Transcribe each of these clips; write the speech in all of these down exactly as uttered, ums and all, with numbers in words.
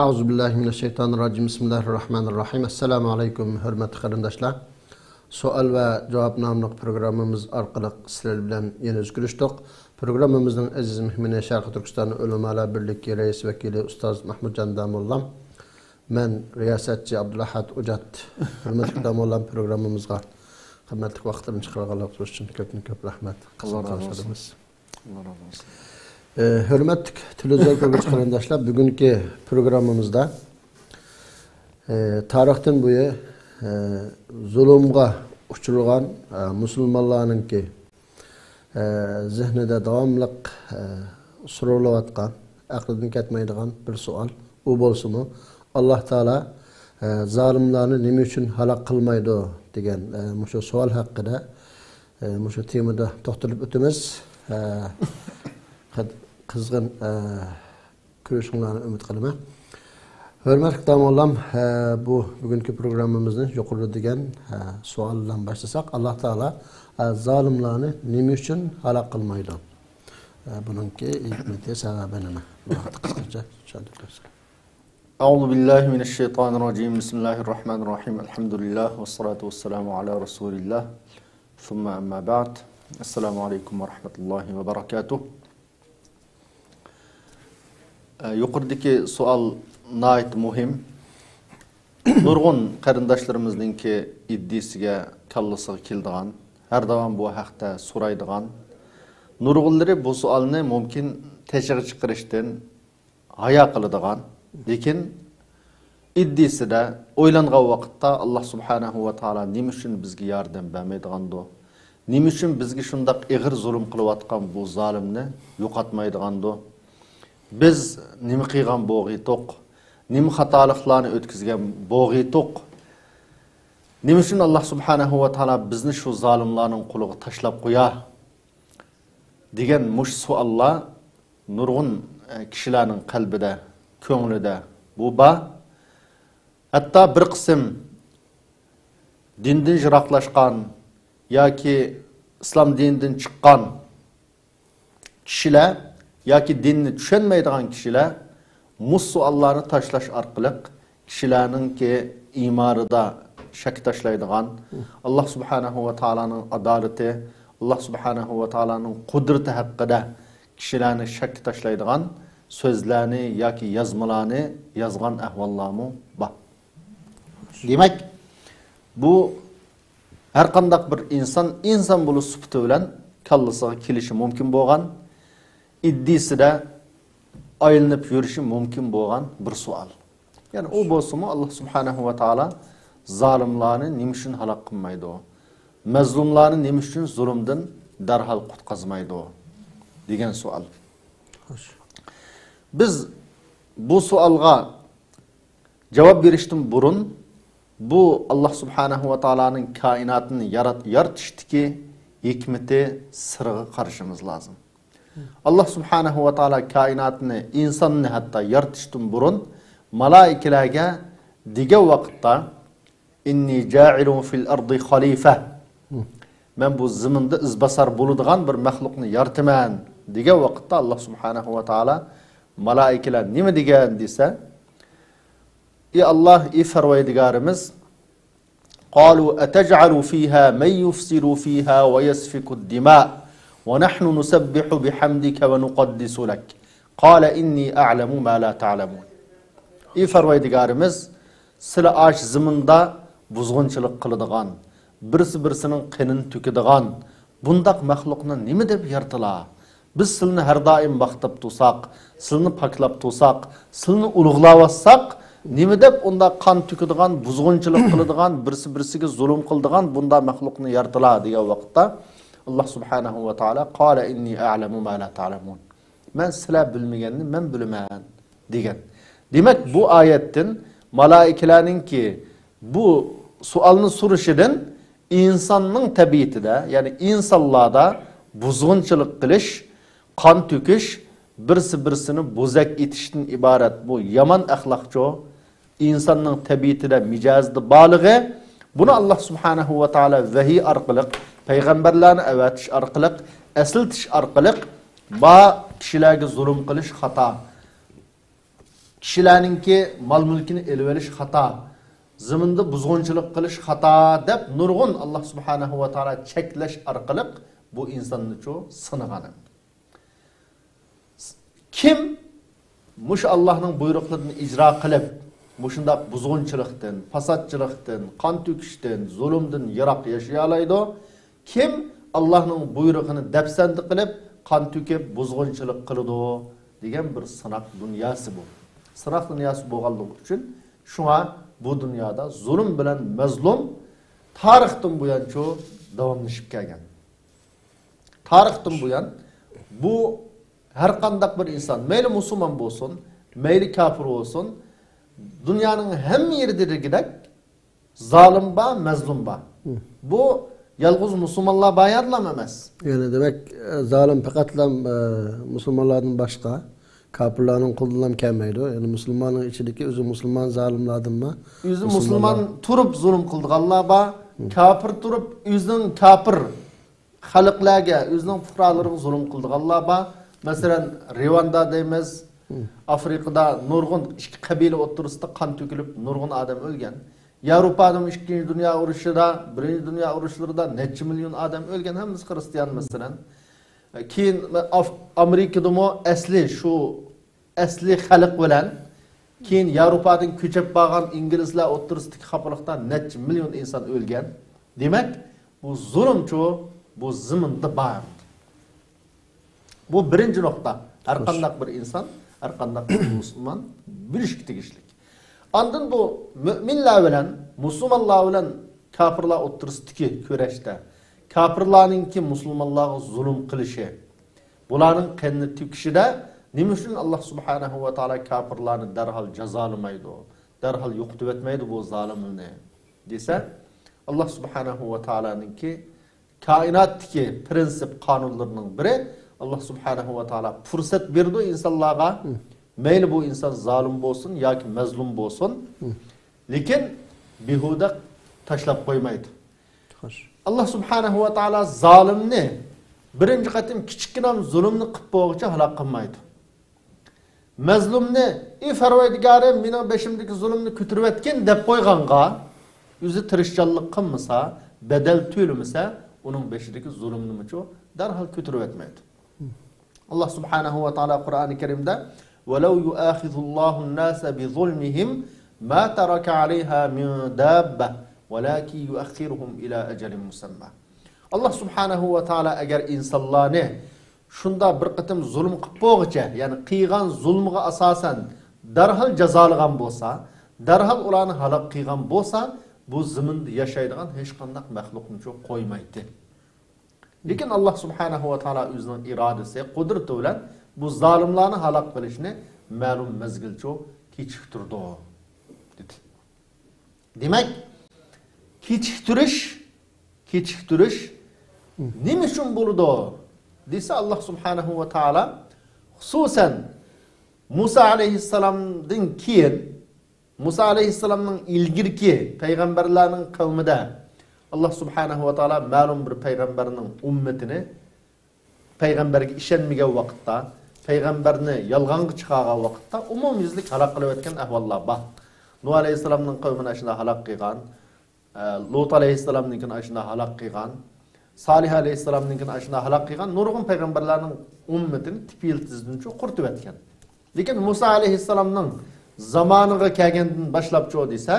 أعوذ بالله من الشيطان الرجيم. بسم الله الرحمن الرحيم. السلام عليكم، ھۆرمەتلىك قېرىنداشلار. سوئال ۋە جاۋاب ناملىق پروگراممىمىز ئارقىلىق سىلەر بىلەن يەنە ئۆزگىرىشتۇق. پروگراممىمىزنىڭ ئەزىز مېھمىنى شەرقىي تۈركىستان ئۆلىمالار بىرلىكى رەئىس ۋەكىلى ئۇستاز مەھمۇتجان داموللام. مەن رىياسەتچى ئابدۇلئەھەد ئوجات. ھۆرمەتلىك داموللام، پروگراممىمىزغا قىممەتلىك ۋاقىتلىرىنى چىقىرىۋالغانلىقى ئۈچۈن كۆپتىن كۆپ رەھمەت. قىزغىن قارشى ئالىمىز. ئاللا رازى بولسۇن. ئە، ھۆرمەتلىك تېلېۋىزور كۆرگۈچى قېرىنداشلار، بۈگۈنكى پروگراممىمىزدا، ئە، تارىختىن بۇيان، ئە، زۇلۇمغا ئۇچرىغان، ئە، مۇسۇلمانلارنىڭكى، ئە، زېھنىدە داۋاملىق، ئە، سورىلىۋاتقان، ئەقلىدىن كەتمەيدىغان بىر سوئال. ئۇ بولسىمۇ، ئاللا تائالا، ئە، زالىملارنى نېمە ئۈچۈن ھالاك قىلمايدۇ دېگەن، ئە، مۇشۇ سوئال ھەققىدە، ئە، مۇشۇ تېمىدا توختىلىپ ئۆتىمىز. ئە، قىز-، قىزغىن، ئە، كۆرۈشۈڭلارنى ئۈمىد قىلىمەن. ھۆرمەتلىك داموللام، ئە، بۇ بۈگۈنكى پروگراممىمىزنى يۇقىرىدا دېگەن، ئە، سوئال بىلەن باشلىساق، ئاللا تائالا، ئە، زالىملارنى نېمە ئۈچۈن ھالاك قىلمايدۇ؟ ئە، بۇنىڭكى ھېكمىتى، سەۋەبى نېمە؟ بۇ ھەقتە قىسقىچە چۈشەندۈرۈپ بەرسەڭ. أعوذ بالله من الشيطان الرجيم. بسم الله الرحمن الرحيم. الحمد لله والصلاة والسلام على رسول الله. ثم أما بعد. السلام عليكم ورحمة الله وبركاته. ئە، يۇقىرىدىكى سوئال ناھايىتى مۇھىم. نۇرغۇن قېرىنداشلىرىمىزنىڭكى ئىدىيىسىگە، كاللىسىغا كېلىدىغان، ھەر داۋام بۇ ھەقتە سورايدىغان، نۇرغۇنلىرى بۇ سوئالنى مۇمكىن تېشىغا چىقىرىشتىن ھايا قىلىدىغان، لېكىن ئىدىيىسىدە ئويلانغان ۋاقىتتا، ئاللا سۇبھانەھۇ ۋە تائالا نېمە ئۈچۈن بىزگە ياردەم بەرمەيدىغاندۇ؟ نېمە ئۈچۈن بىزگە شۇنداق ئېغىر زۇلۇم قىلىۋاتقان بۇ زالىمنى يوقاتمايدىغاندۇ؟ بىز نېمە قىلغان بوغىيتۇق؟ نېمە خاتالىقلارنى ئۆتكۈزگەن بوغىيتۇق؟ نېمە ئۈچۈن ئاللا سۇبھانەھۇ ۋە تائالا بىزنى شۇ زالىملارنىڭ قولىغا تاشلاپ قويا؟ دېگەن مۇشۇ سوئاللار نۇرغۇن، ئە، كىشىلەرنىڭ قەلبىدە، كۆڭلىدە بۇ بار. ھەتتا بىر قىسىم دىندىن يىراقلاشقان ياكى ئىسلام دىنىدىن چىققان كىشىلەر ياكى دىننى چۈشەنمەيدىغان كىشىلەر مۇشۇ سوئاللارنى تاشلاش ئارقىلىق كىشىلەرنىڭكى ئىمانىدا شەك تاشلايدىغان، ئاللا سۇبھانەھۇ ۋە تائالانىڭ ئادالىتى، ئاللا سۇبھانەھۇ ۋە تائالانىڭ قۇدرىتى ھەققىدە كىشىلەرنى شەككە تاشلايدىغان سۆزلەرنى ياكى يازمىلارنى يازغان ئەھۋاللارمۇ بار. دېمەك، بۇ ھەرقانداق بىر ئىنسان، ئىنسان بولۇش سۈپىتى بىلەن كاللىسىغا كېلىشى مۇمكىن بولغان، ئىدىيىسىدە ئايلىنىپ يۈرۈشى مۇمكىن بولغان بىر سوئال. يەنى ئۇ بولسىمۇ، ئاللا سۇبھانەھۇ ۋە تائالا زالىملارنى نېمە ئۈچۈن ھالاك قىلمايدۇ؟ مەزلۇملارنى نېمە ئۈچۈن زۇلۇمدىن دەرھال قۇتقازمايدۇ؟ دېگەن سوئال. خوش. بىز بۇ سوئالغا جاۋاب بېرىشتىن بۇرۇن، بۇ ئاللا سۇبھانەھۇ ۋە تائالانىڭ كائىناتنى يارات-، يارىتىشتىكى ھېكمىتى، سىرىغا قارىشىمىز لازىم. ئاللا سۇبھانەھۇ ۋە تائالا كائىناتنى، ئىنساننى ھەتتا يارىتىشتىن بۇرۇن مالائىكىلەرگە دېگەن ۋاقىتتا، «إني جاعل في الأرض خليفة». مەن بۇ زېمىندا ئىزباسار بولىدىغان بىر مەخلۇقنى يارىتىمەن دېگەن ۋاقىتتا، ئاللا سۇبھانەھۇ ۋە تائالا، مالائىكىلەر نېمە دېگەن دېسە، ئى ئاللا، ئى پەرۋەردىگارىمىز، قالوا أتجعل فيها من يفسد فيها ويسفك الدماء ونحن نسبح بحمدك ونقدس لك قال إني أعلم ما لا تعلمون. ئى پەرۋەردىگارىمىز، سىلە ئاش زېمىندا بۇزغۇنچىلىق قىلىدىغان، بىرسى بىرسىنىڭ قېنىنى تۆكىدىغان بۇنداق مەخلۇقنى نېمە دەپ يارىتىلا؟ بىز سىلىنى ھەر دائىم ماختاپ تۇرساق، سىلىنى پاكلاپ تۇرساق، سىلىنى ئۇلۇغلاۋاتساق، نېمە دەپ ئۇنداق قان تۆكىدىغان، بۇزغۇنچىلىق قىلىدىغان، بىرسى بىرسىگە زۇلۇم قىلىدىغان بۇنداق مەخلۇقنى يارىتىلا دېگەن ۋاقىتتا، ئاللا سۇبھانەھۇ ۋە تائالا، قال إني أعلم ما لا تعلمون. مەن سىلەر بىلمىگەننى مەن بىلىمەن دېگەن. دېمەك، بۇ ئايەتتىن مالائىكىلەرنىڭكى بۇ سوئالنى سورىشىدىن ئىنساننىڭ تەبىئىتىدە، يەنى ئىنسانلاردا بۇزغۇنچىلىق قىلىش، قان تۆكۈش، بىرسى بىرسىنى بوزەك ئېتىشتىن ئىبارەت بۇ يامان ئەخلاقچۇ، ئىنساننىڭ تەبىئىتىدە، مىجەزىدە بارلىقى، بۇنى ئاللا سۇبھانەھۇ ۋە تائالا ۋەھىي ئارقىلىق، پەيغەمبەرلەرنى ئەۋەتىش ئارقىلىق، ئەسلىتىش ئارقىلىق، بار كىشىلەرگە زۇلۇم قىلىش خاتا. كىشىلەرنىڭكى مال-مۈلكىنى ئېلىۋېلىش خاتا، زېمىندا بۇزغۇنچىلىق قىلىش خاتا دەپ نۇرغۇن ئاللا سۇبھانەھۇ ۋە تائالا چەكلەش ئارقىلىق بۇ ئىنساننىچۇ سىنىغان. كىم مۇشۇ ئاللانىڭ بۇيرۇقلىرىنى ئىجرا قىلىپ، مۇشۇنداق بۇزغۇنچىلىقتىن، پاساتچىلىقتىن، قان تۆكۈشتىن، زۇلۇمدىن يىراق ياشىيالايدۇ؟ كىم ئاللانىڭ بۇيرۇقىنى دەپسەندە قىلىپ، قان تۆكۈپ، بۇزغۇنچىلىق قىلىدۇ؟ دېگەن بىر سىناق دۇنياسى بۇ. سىناق دۇنياسى بولغانلىقى ئۈچۈن، شۇڭا بۇ دۇنيادا زۇلۇم بىلەن مەزلۇم تارىختىن بۇيانچۇ داۋاملىشىپ كەلگەن. تارىختىن بۇيان بۇ ھەر قانداق بىر ئىنسان، مەيلى مۇسۇلمان بولسۇن، مەيلى كاپىر بولسۇن، دۇنيانىڭ ھەممە يېرىدە دېگۈدەك زالىم بار، مەزلۇم بار. بۇ يالغۇز مۇسۇلمانلار بار يەردىلا ئەمەس. يەنى دېمەك، زالىم پەقەتلا، ئە، مۇسۇلمانلاردىن باشقا كاپىرلارنىڭ قولىدىنلا كەلمەيدۇ. يەنى مۇسۇلماننىڭ ئىچىدىكى ئۆزى مۇسۇلمان زالىملاردىنمۇ؟ ئۆزى مۇسۇلمان تۇرۇپ زۇلۇم قىلىدىغانلار بار، كاپىر تۇرۇپ ئۆزىنىڭ كاپىر خەلقلەرگە، ئۆزىنىڭ پۇقرالىرىغا زۇلۇم قىلىدىغانلار بار. مەسىلەن، رىۋاندا دەيمىز، ئافرىقىدا نۇرغۇن ئىككى قەبىلە ئوتتۇرىسىدا قان تۆكۈلۈپ، نۇرغۇن ئادەم ئۆلگەن. ياۋروپادىمۇ ئىككىنچى دۇنيا ئۇرۇشىدا، بىرىنچى دۇنيا ئۇرۇشلىرىدا نەچچە مىليون ئادەم ئۆلگەن، ھەممىسى خىرىستىيان، مەسىلەن. كېيىن ئاف-، ئامېرىكىدىمۇ ئەسلى شۇ ئەسلى خەلق بىلەن كېيىن ياۋروپادىن كۆچۈپ بارغان ئىنگلىزلار ئوتتۇرىسىدىكى خاپىلىقتا نەچچە مىليون ئىنسان ئۆلگەن. دېمەك، بۇ زۇلۇمچۇ، بۇ زېمىندا بار. بۇ بىرىنچى نۇقتا. ھەر قانداق بىر ئىنسان، ھەر قانداق بىر مۇسۇلمان بىلىشكە تېگىشلىك. ئاندىن بۇ مۆمىنلەر بىلەن، مۇسۇلمانلار بىلەن كاپىرلار ئوتتۇرىسىدىكى كۈرەشتە، كاپىرلارنىڭكى مۇسۇلمانلارغا زۇلۇم قىلىشى، بۇلارنىڭ قېنىنى تۆكۈشىدە نېمە ئۈچۈن ئاللا سۇبھانەھۇ ۋە تائالا كاپىرلارنى دەرھال جازالىمايدۇ، دەرھال يوقىتىۋەتمەيدۇ بۇ زالىملارنى دېسە، ئاللا سۇبھانەھۇ ۋە تائالانىڭكى كائىناتتىكى پرىنسىپ قانۇنلىرىنىڭ بىرى، ئاللا سۇبھانەھۇ ۋە تائالا پۇرسەت بېرىدۇ ئىنسانلارغا، مەيلى بۇ ئىنسان زالىم بولسۇن ياكى مەزلۇم بولسۇن، لېكىن بىھۇدە تاشلاپ قويمايدۇ. خوش. ئاللا سۇبھانەھۇ ۋە تائالا زالىمنى بىرىنچى قېتىم كىچىككىنە زۇلۇمنى قىلىپ بولغۇچە ھالاك قىلمايدۇ. مەزلۇمنى، ئى پەرۋەردىگارىم، مېنىڭ بېشىمدىكى زۇلۇمنى كۆتۈرۈۋەتكىن دەپ قويغانغا، ئۆزى تىرىشچانلىق قىلمىسا، بەدەل تۆلىمىسە، ئۇنىڭ بېشىدىكى زۇلۇمنىمۇچۇ دەرھال كۆتۈرۈۋەتمەيدۇ. ئاللا سۇبھانەھۇ ۋە تائالا قۇرئانى كەرىمدە، ولو يؤاخذ الله الناس بظلمهم ما ترك عليها من دابة ولكن يؤخرهم إلى أجل مسمى. ئاللا سۇبھانەھۇ ۋە تائالا ئەگەر ئىنسانلارنى شۇنداق بىر قېتىم زۇلۇم قىلىپ بولغۇچە، يەنى قىلغان زۇلمىغا ئاساسەن دەرھال جازالىغان بولسا، دەرھال ئۇلارنى ھالاك قىلغان بولسا، بۇ زېمىندا ياشايدىغان ھېچقانداق مەخلۇقنىچۇ قويمايتتى. لېكىن ئاللا سۇبھانەھۇ ۋە تائالا ئۆزىنىڭ ئىرادىسى، قۇدرىتى بىلەن بۇ زالىملارنى ھالاك قىلىشنى مەلۇم مەزگىلچۇ كېچىكتۈرىدۇ، دېدى. دېمەك، كېچىكتۈرۈش، كېچىكتۈرۈش نېمە ئۈچۈن بولىدۇ دېسە، ئاللا سۇبھانەھۇ ۋە تائالا خۇسۇسەن مۇسا ئەلەيھىسسالامدىن كېيىن، مۇسا ئەلەيھىسسالامنىڭ ئىلگىرىكى پەيغەمبەرلەرنىڭ قەۋمىدە ئاللا سۇبھانەھۇ ۋە تائالا مەلۇم بىر پەيغەمبەرنىڭ ئۈممىتىنى پەيغەمبەرگە ئىشەنمىگەن ۋاقىتتا، پەيغەمبەرنى يالغانغا چىقارغان ۋاقىتتا ئومۇميۈزلۈك ھالاك قىلىۋەتكەن ئەھۋاللار بار. نۇھ ئەلەيھىسسالامنىڭ قەۋمىنى ئاشۇنداق ھالاك قىلغان، ئە، لۇت ئەلەيھىسسالامنىڭكىنى ئاشۇنداق ھالاك قىلغان، سالىھ ئەلەيھىسسالامنىڭكىنى ئاشۇنداق ھالاك قىلغان، نۇرغۇن پەيغەمبەرلەرنىڭ ئۈممىتىنى تىپى يىلتىزىدىنچۇ قۇرۇتۇۋەتكەن. لېكىن مۇسا ئەلەيھىسسالامنىڭ زامانىغا كەلگەندىن باشلاپچۇ دېسە،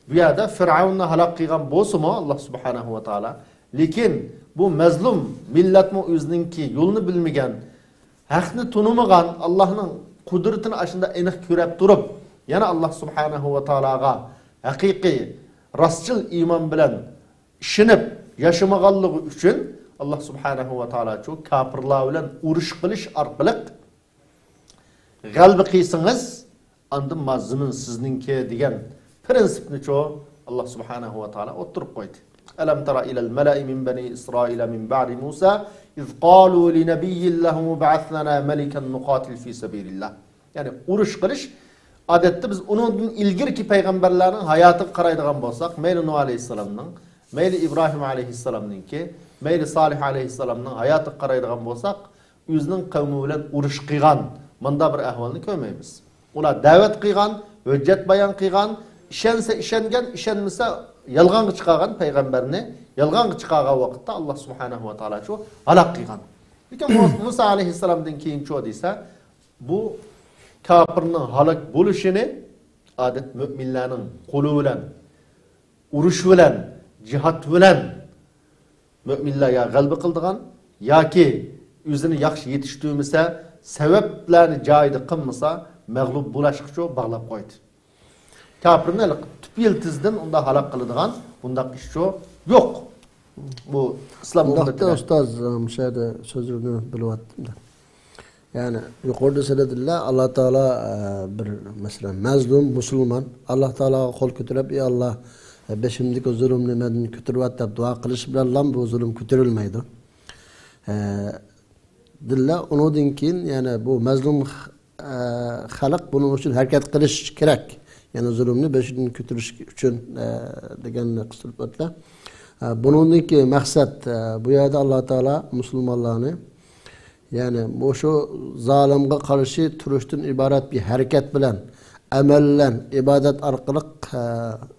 بۇ يەردە فىرئەۋننى ھالاك قىلغان بولسىمۇ ئاللا سۇبھانەھۇ ۋە تائالا، لېكىن بۇ مەزلۇم مىللەتمۇ ئۆزىنىڭكى يولىنى بىلمىگەن، ھەقنى تونۇمىغان، ئاللانىڭ قۇدرىتىنى ئاشۇنداق ئېنىق كۆرۈپ تۇرۇپ، يەنە ئاللا سۇبھانەھۇ ۋە تائالاغا ھەقىقىي، راستچىل ئىمان بىلەن ئىشىنىپ ياشىمىغانلىقى ئۈچۈن، ئاللا سۇبھانەھۇ ۋە تائالاچۇ كاپىرلار بىلەن ئۇرۇش قىلىش ئارقىلىق غەلىبە قىلسىڭىز، ئاندىن ما زېمىن سىزنىڭكى دېگەن پرىنسىپنىچۇ ئاللا سۇبھانەھۇ ۋە تائالا ئوتتۇرىغا قويدى. ألم تر إلى الملأ من بني إسرائيل من بعد موسى إذ قالوا لنبي لهم ابعث لنا ملكا نقاتل في سبيل الله. يەنى ئۇرۇش قىلىش، ئادەتتە بىز ئۇنىڭدىن ئىلگىرىكى پەيغەمبەرلەرنىڭ ھاياتىغا قارايدىغان بولساق، مەيلى نۇھ ئەلەيھىسسالامنىڭ، مەيلى ئىبراھىم ئەلەيھىسسالامنىڭكى، مەيلى سالىھ ئەلەيھىسسالامنىڭ ھاياتىغا قارايدىغان بولساق، ئۆزىنىڭ قەۋمى بىلەن ئۇرۇش قىلغان مۇنداق بىر ئەھۋالنى كۆرمەيمىز. ئۇلار دەۋەت قىلغان، ھۆججەت بايان قىلغان، ئىشەنسە ئىشەنگەن، ئىشەنمىسە يالغانغا چىقارغان پەيغەمبەرنى، يالغانغا چىقارغان ۋاقىتتا ئاللا سۇبھانەھۇ ۋە تائالا شۇ ھالاك قىلغان. لېكىن مۇ-، مۇسا ئەلەيھىسسالامدىن كېيىن چۇ دېسە، بۇ كاپىرنىڭ ھالاك بولۇشىنى ئادەت مۆمىنلەرنىڭ قولى بىلەن، ئۇرۇش بىلەن، جىھاد بىلەن مۆمىنلەر يا غەلىبە قىلىدىغان ياكى ئۆزىنى ياخشى يېتىشتۈرمىسە، سەۋەبلەرنى جايىدا قىلمىسا، مەغلۇپ بولۇشقىچۇ باغلاپ قويدى. كاپىرنى تۈپ يىلتىزىدىن ئۇنداق ھالاك قىلىدىغان بۇنداق ئىشچۇ يوق. بۇ ئىسلام ئۇنداقتا ئۈممىتىدە. ئۇستاز، مۇشۇ يەردە سۆزلىرىنى بۆلۈۋەتتىم. يەنى يۇقىرىدا سۆزلىدىلە، ئاللا تائالا، ئە، بىر، مەسىلەن، مەزلۇم مۇسۇلمان ئاللا تائالاغا قول كۆتۈرۈپ، ئى ئاللا، ئە، بېشىمدىكى زۇلۇمنى مەندىن كۆتۈرۈۋەت دەپ دۇئا قىلىش بىلەنلا بۇ زۇلۇم كۆتۈرۈلمەيدۇ. ئە، دىللا ئۇنىڭدىن كېيىن يەنە بۇ مەزلۇم، ئە، خەلق بۇنىڭ ئۈچۈن ھەرىكەت قىلىش كېرەك. يەنى زۇلۇمنى بېشىدىن كۆتۈرۈش ئۈچۈن، ئە، دېگەننى قىستۇرۇپ ئۆتتى. ئە، بۇنىڭدىكى مەقسەت، ئە، بۇ يەردە ئاللا تائالا مۇسۇلمانلارنى يەنى مۇشۇ زالىمغا قارشى تۇرۇشتىن ئىبارەت بىر ھەرىكەت بىلەن، ئەمەل بىلەن، ئىبادەت ئارقىلىق، ئە،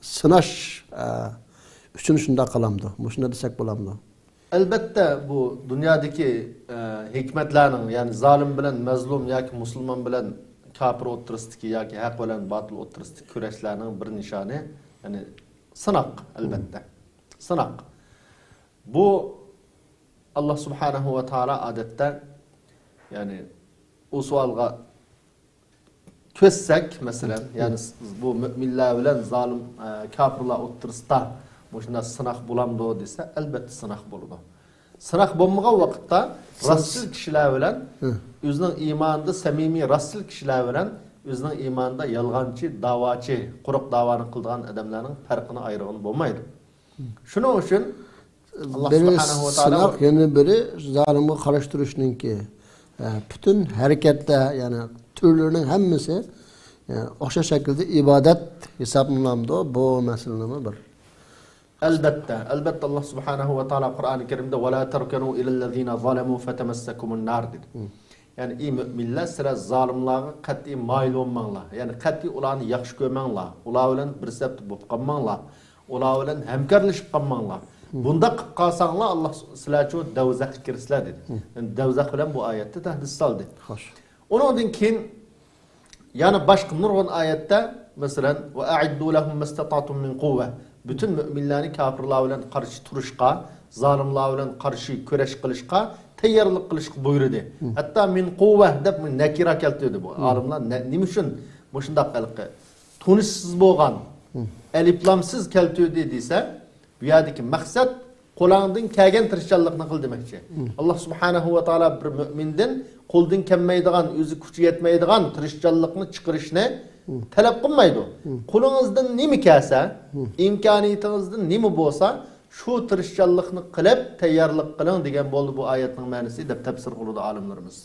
سىناش، ئە، ئۈچۈن شۇنداق قىلامدۇ؟ مۇشۇنداق دېسەك بولامدۇ؟ ئەلبەتتە، بۇ دۇنيادىكى، ئە، ھېكمەتلەرنىڭ، يەنى زالىم بىلەن مەزلۇم ياكى مۇسۇلمان بىلەن كاپىر ئوتتۇرىسىدىكى ياكى ھەق بىلەن باتىل ئوتتۇرىسىدىكى كۈرەشلەرنىڭ بىر نىشانى، يەنى سىناق، ئەلبەتتە. سىناق. بۇ ئاللا سۇبھانەھۇ ۋە تائالا ئادەتتە، يەنى ئۇ سوئالغا كۆچسەك، مەسىلەن، يەنى بۇ مۆمىنلەر بىلەن زالىم، ئە، كاپىرلار ئوتتۇرىسىدا مۇشۇنداق سىناق بولامدۇ دېسە، ئەلبەتتە سىناق بولىدۇ. سىناق بولمىغان ۋاقىتتا سىز راستچىل كىشىلەر بىلەن، ئۆزىنىڭ ئىمانىدا سەمىمىي راستچىل كىشىلەر بىلەن ئۆزىنىڭ ئىمانىدا يالغانچى، داۋاچى، قۇرۇق داۋانى قىلىدىغان ئادەملەرنىڭ پەرقىنى ئايرىغىلى بولمايدۇ. شۇنىڭ ئۈچۈن ئاللا بىرى سۇبھانەھۇ ۋە تائالا سىناق، يەنە بىرى زالىمغا قارشى تۇرۇشنىڭكى، ئە، پۈتۈن ھەرىكەتلەر، يەنى تۈرلىرىنىڭ ھەممىسى، ئە، ئوخشاش شەكىلدە ئىبادەت ھېسابلىنامدۇ؟ بۇ مەسىلىنىمۇ بىر. ئەلبەتتە، ئەلبەتتە، ئاللا سۇبھانەھۇ ۋە تائالا قۇرئانى كەرىمدە، «ۋەلا تەركەنۇ ئىلەللەزىنە زالەمۇ فەتەمەسسەكۇمۇن نار» دېدى. يەنى، ئى مۆمىنلەر، سىلەر زالىملارغا قەتئىي مايىل بولماڭلار. يەنى، قەتئىي ئۇلارنى ياخشى كۆرمەڭلار. ئۇلار بىلەن بىر سەپتە بولۇپ قالماڭلار. ئۇلار بىلەن ھەمكارلىشىپ قالماڭلار. بۇنداق قىلىپ قالساڭلار، ئاللا سىلەرچۇ دەۋزەخكە كىرىسىلەر دېدى. يەنى، دەۋزەخ بىلەن بۇ ئايەتتە تەھدىت سالدى. خوش. ئۇنىڭدىن كېيىن يەنە باشقا نۇرغۇن ئايەتتە، مەسىلەن، «ۋە ئەئىددۇ لەھۇم مەستەتەتۇم مىن قۇۋۋە». پۈتۈن مۆمىنلەرنى كاپىرلار بىلەن قارشى تۇرۇشقا، زالىملار بىلەن قارشى كۈرەش قىلىشقا تەييارلىق قىلىشقا بۇيرۇدى. ھەتتا «مىن قۇۋۋە» دەپ نەكىرە كەلتۈردى بۇ ئالىملار. نە-، نېمە ئۈچۈن مۇشۇنداق ھېلىقى تونۇشسىز بولغان، ئەلىپلامسىز كەلتۈردى دېسە، بۇ يەردىكى مەقسەت قولۇڭدىن كەلگەن تىرىشچانلىقنى قىل دېمەكچى. ئاللا سۇبھانەھۇ ۋە تائالا بىر مۆمىندىن قولدىن كەلمەيدىغان، ئۆزى كۈچى يەتمەيدىغان تىرىشچانلىقنى چىقىرىشنى تەلەپ قىلمايدۇ. قولىڭىزدىن نېمە كەلسە، ئىمكانىيىتىڭىزدىن نېمە بولسا، شۇ تىرىشچانلىقنى قىلىپ تەييارلىق قىلىڭ دېگەن بولدى بۇ ئايەتنىڭ مەنىسى دەپ تەپسىر قىلىدۇ ئالىملىرىمىز.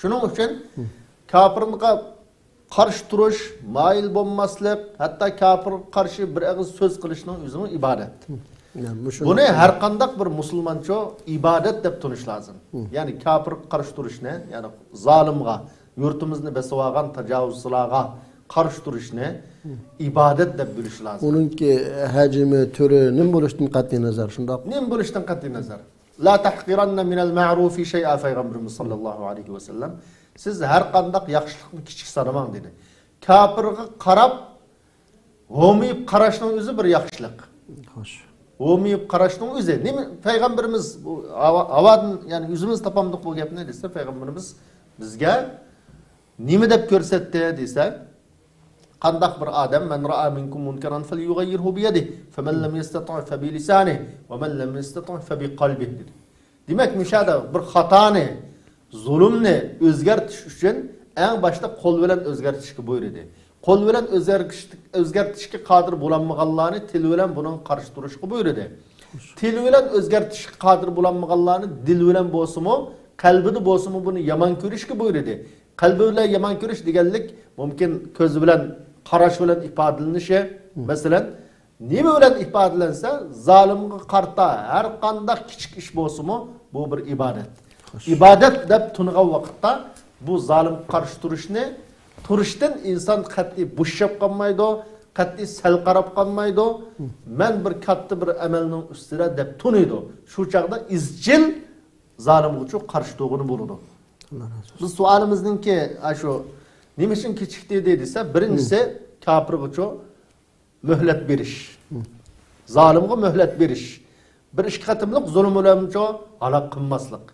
شۇنىڭ ئۈچۈن كاپىرغا قارشى تۇرۇش، مايىل بولماسلىق، ھەتتا كاپىرغا قارشى بىر ئېغىز سۆز قىلىشنىڭ ئۆزىمۇ ئىبادەت. يا، مۇشۇ بۇنى ھەر قانداق بىر مۇسۇلمانچۇ ئىبادەت دەپ تونۇش لازىم. يەنى كاپىرغا قارشى تۇرۇشنى، يەنى زالىمغا، يۇرتىمىزنى بېسىۋالغان تاجاۋۇزچىلارغا قارشى تۇرۇشنى ئىبادەت دەپ بىلىش لازىم. ئۇنىڭكى ھەجمى، تۈرى نېمە بولۇشتىن قەتئىينەزەر، شۇنداق؟ نېمە بولۇشتىن قەتئىينەزەر. «لا تەھقىرەننە مىنەل مەئرۇفى شەيئا» پەيغەمبىرىمىز ساللاللاھۇ ئەلەيھى ۋەسەللەم. سىز ھەر قانداق ياخشىلىقنى كىچىك سانىماڭ دېدى. كاپىرغا قاراپ ھومىيىپ قاراشنىڭ ئۆزى بىر ياخشىلىق. خوش. ھومىيىپ قاراشنىڭ ئۆزى. نېمە پەيغەمبىرىمىز بۇ ھاۋا-، ھاۋادىن، يەنى ئۆزىمىز تاپامدۇق بۇ گەپنى دېسە، پەيغەمبىرىمىز بىزگە نېمە دەپ كۆرسەتتى دېسە، قانداق بىر ئادەم، «مەن رائا مىنكۇم مۇنكەرەن فەليۇغەييىرھۇ بىيەدىھ، فەمەن لەم يەستەتىئ فەبىلىسانىھ، ۋەمەن لەم يەستەتىئ فەبىقەلبىھ» دېدى. دېمەك، مۇشۇ يەردە بىر خاتانى، زۇلۇمنى ئۆزگەرتىش ئۈچۈن ئەڭ باشتا قول بىلەن ئۆزگەرتىشكە بۇيرۇدى. قول بىلەن ئۆزگەرتىش-، ئۆزگەرتىشكە قادىر بولالمىغانلارنى تىل بىلەن بۇنىڭغا قارشى تۇرۇشقا بۇيرۇدى. تىل بىلەن ئۆزگەرتىشكە قادىر بولالمىغانلارنى دىل بىلەن بولسىمۇ، قەلبىدە بولسىمۇ بۇنى يامان كۆرۈشكە بۇيرۇدى. قەلبى بىلەن يامان كۆرۈش دېگەنلىك مۇمكىن كۆز بىلەن، قاراش بىلەن ئىپادىلىنىشى. مەسىلەن، نېمە بىلەن ئىپادىلەنسە، زالىمغا قارىتا ھەر قانداق كىچىك ئىش بولسىمۇ، بۇ بىر ئىبادەت. خوش. ئىبادەت دەپ تونۇغان ۋاقىتتا بۇ زالىمغا قارشى تۇرۇشنى تۇرۇشتىن ئىنسان قەتئىي بوشىشىپ قالمايدۇ، قەتئىي سەل قاراپ قالمايدۇ. مەن بىر كاتتا بىر ئەمەلنىڭ ئۈستىدە دەپ تونۇيدۇ. شۇ چاغدا ئىزچىل زالىمغىچۇ قارشى تۇرغىنى بولىدۇ. بىز سوئالىمىزنىڭكى، ئاشۇ نېمە ئۈچۈن كېچىكتى دېسە، بىرىنچىسى، كاپىرغىچۇ مۆھلەت بېرىش. زالىمغا مۆھلەت بېرىش. بىر ئىككى قېتىملىق زۇلۇم بىلەنچۇ ھالاك قىلماسلىق.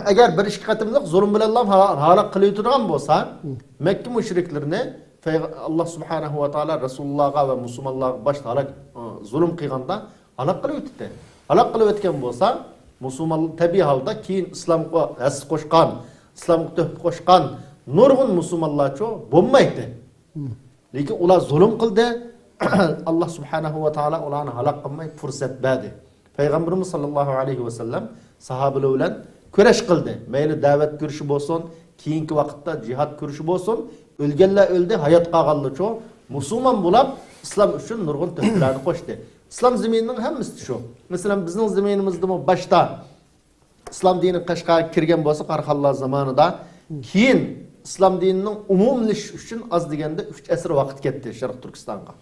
ئەگەر بىر ئىككى قېتىملىق زۇلۇم بىلەنلا ھالا-، ھالاك قىلىۋېتىدىغان بولسا، مەككە مۇشرىكلىرىنى پەيغ-، ئاللا سۇبھانەھۇ ۋە تائالا رەسۇلۇللاغا ۋە مۇسۇلمانلارغا باشتا ھالاك، ئۇ، زۇلۇم قىلغاندا ھالاك قىلىۋېتىتتى. ھالاك قىلىۋەتكەن بولسا، مۇسۇلمان تەبىئىي ھالدا كېيىن ئىسلامغا ھەسسە قوشقان، ئىسلامغا تۆھپە قوشقان نۇرغۇن مۇسۇلمانلارچۇ بولمايتتى. لېكىن ئۇلار زۇلۇم قىلدى. ئاللا سۇبھانەھۇ ۋە تائالا ئۇلارنى ھالاك قىلماي پۇرسەت بەردى. پەيغەمبىرىمىز ساللاللاھۇ ئەلەيھى ۋەسەللەم ساھابىلەر بىلەن كۈرەش قىلدى. مەيلى دەۋەت كۈرىشى بولسۇن، كېيىنكى ۋاقىتتا جىھاد كۈرىشى بولسۇن، ئۆلگەنلەر ئۆلدى، ھايات قالغانلارچۇ مۇسۇلمان بولاپ، ئىسلام ئۈچۈن نۇرغۇن تۆھپىلەرنى قوشتى. ئىسلام زېمىنىنىڭ ھەممىسىدە شۇ. مەسىلەن، بىزنىڭ زېمىنىمىزدىمۇ باشتا ئىسلام دىنى قەشقەرگە كىرگەن بولسا، قاراخانلار زامانىدا، كېيىن ئىسلام دىنىنىڭ ئومۇملىشىشى ئۈچۈن ئاز دېگەندە ئۈچ ئەسىر ۋاقىت كەتتى شەرقىي تۈركىستانغا.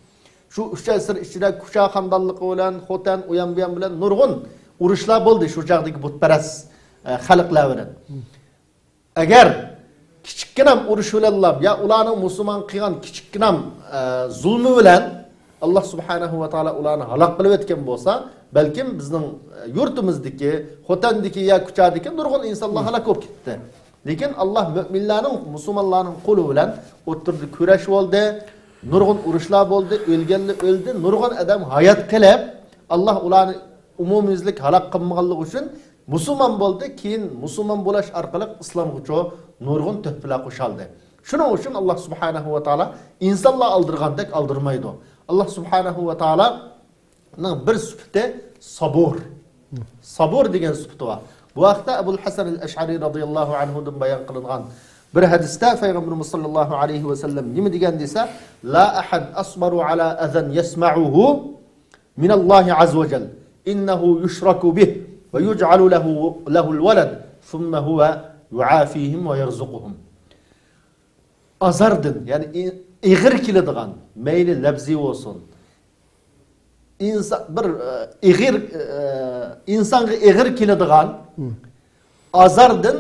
شۇ ئۈچ ئەسىر ئىچىدە كۇشا خاندانلىقى بىلەن، خوتەن، ئۇيان بۇيان بىلەن نۇرغۇن ئۇرۇشلار بولدى شۇ چاغدىكى بۇتپەرەس، ئە، خەلقلەر بىلەن. ئەگەر كىچىككىنەم ئۇرۇش بىلەنلا يا ئۇلارنىڭ مۇسۇلمان قىلغان كىچىككىنەم، ئە، زۇلمى بىلەن ئاللا سۇبھانەھۇ ۋە تائالا ئۇلارنى ھالاك قىلىۋەتكەن بولسا، بەلكىم بىزنىڭ، ئە، يۇرتىمىزدىكى، خوتەندىكى يا كۇچادىكى نۇرغۇن ئىنسانلار ھالاك بولۇپ كېتىپتى. لېكىن ئاللا مۆمىنلەرنىڭ، مۇسۇلمانلارنىڭ قولى بىلەن ئوتتۇرىدا كۈرەش بولدى، نۇرغۇن ئۇرۇشلار بولدى، ئۆلگەنلەر ئۆلدى، نۇرغۇن ئادەم ھايات قېلىپ، ئاللا ئۇلارنى ئومۇميۈزلۈك ھالاك قىلمىغانلىقى ئۈچۈن مۇسۇلمان بولدى، كېيىن مۇسۇلمان بولاش ئارقىلىق ئىسلامغىچۇ نۇرغۇن تۆھپىلەر قوشالدى. شۇنىڭ ئۈچۈن ئاللا سۇبھانەھۇ ۋە تائالا ئىنسانلار ئالدىرىغاندەك ئالدىرمايدۇ. ئاللا سۇبھانەھۇ ۋە تائالانىڭ بىر سۈپىتى سابۇر. سابۇر دېگەن سۈپىتى بار. بۇ ھەقتە ئەبۇل ھەسەن ئەل ئەشئەرى رازىياللاھۇ ئەنھۇدىن بايان قىلىنغان بىر ھەدىستە پەيغەمبىرىمىز ساللاللاھۇ ئەلەيھى ۋەسەللەم نېمە دېگەن دېسە، لا ئەھەد ئەسبەرۇ ئەلا ئەزەن يەسمەئۇھۇ مىنەللاھى ئەززە ۋە جەل. ئىننەھۇ يۇشرەكۇ بىھ ۋە يۇجئەلۇ لەھۇ، لەھۇل ۋەلەد. سۇممە ھۇۋە يۇئافىھىم ۋە يەرزۇقۇھۇم. ئازاردىن، يەنى ئېغىر كېلىدىغان، مەيلى لەپزىي بولسۇن، ئىنسان، بىر، ئە، ئېغىر، ئە، ئىنسانغا ئېغىر كېلىدىغان ئازاردىن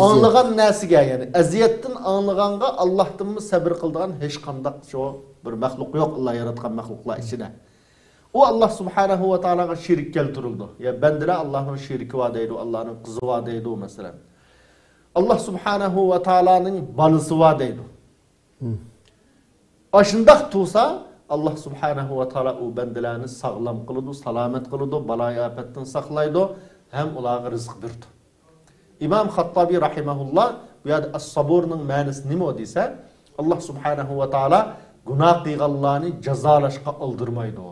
ئاڭلىغان نەرسىگە، يەنى ئەزىيەتتىن ئاڭلىغانغا ئاللاھتىنمۇ سەبرى قىلىدىغان ھېچقانداق شۇ بىر مەخلۇق يوق، ئاللا ياراتقان مەخلۇقلار ئىچىدە. ئۇ ئاللا سۇبھانەھۇ ۋە تائالاغا شېرىك كەلتۈرۈلىدۇ. يا بەندىلەر ئاللانىڭ شېرىكى بار دەيدۇ، ئاللانىڭ قىزى بار دەيدۇ، مەسىلەن. ئاللا سۇبھانەھۇ ۋە تائالانىڭ بالىسى بار دەيدۇ. ئاشۇنداق تۇرسا، ئاللا سۇبھانەھۇ ۋە تائالا ئۇ بەندىلەرنى ساغلام قىلىدۇ، سالامەت قىلىدۇ، بالايىئاپەتتىن ساقلايدۇ ھەم ئۇلارغا رىزىق بېرىدۇ. ئىمام خاتتابى راھىمەھۇللا بۇ يەردە ئەس-سابۇرنىڭ مەنىسى نېمە دېسە، ئاللا سۇبھانەھۇ ۋە تائالا گۇناھ قىلغانلارنى جازالاشقا ئالدىرمايدۇ.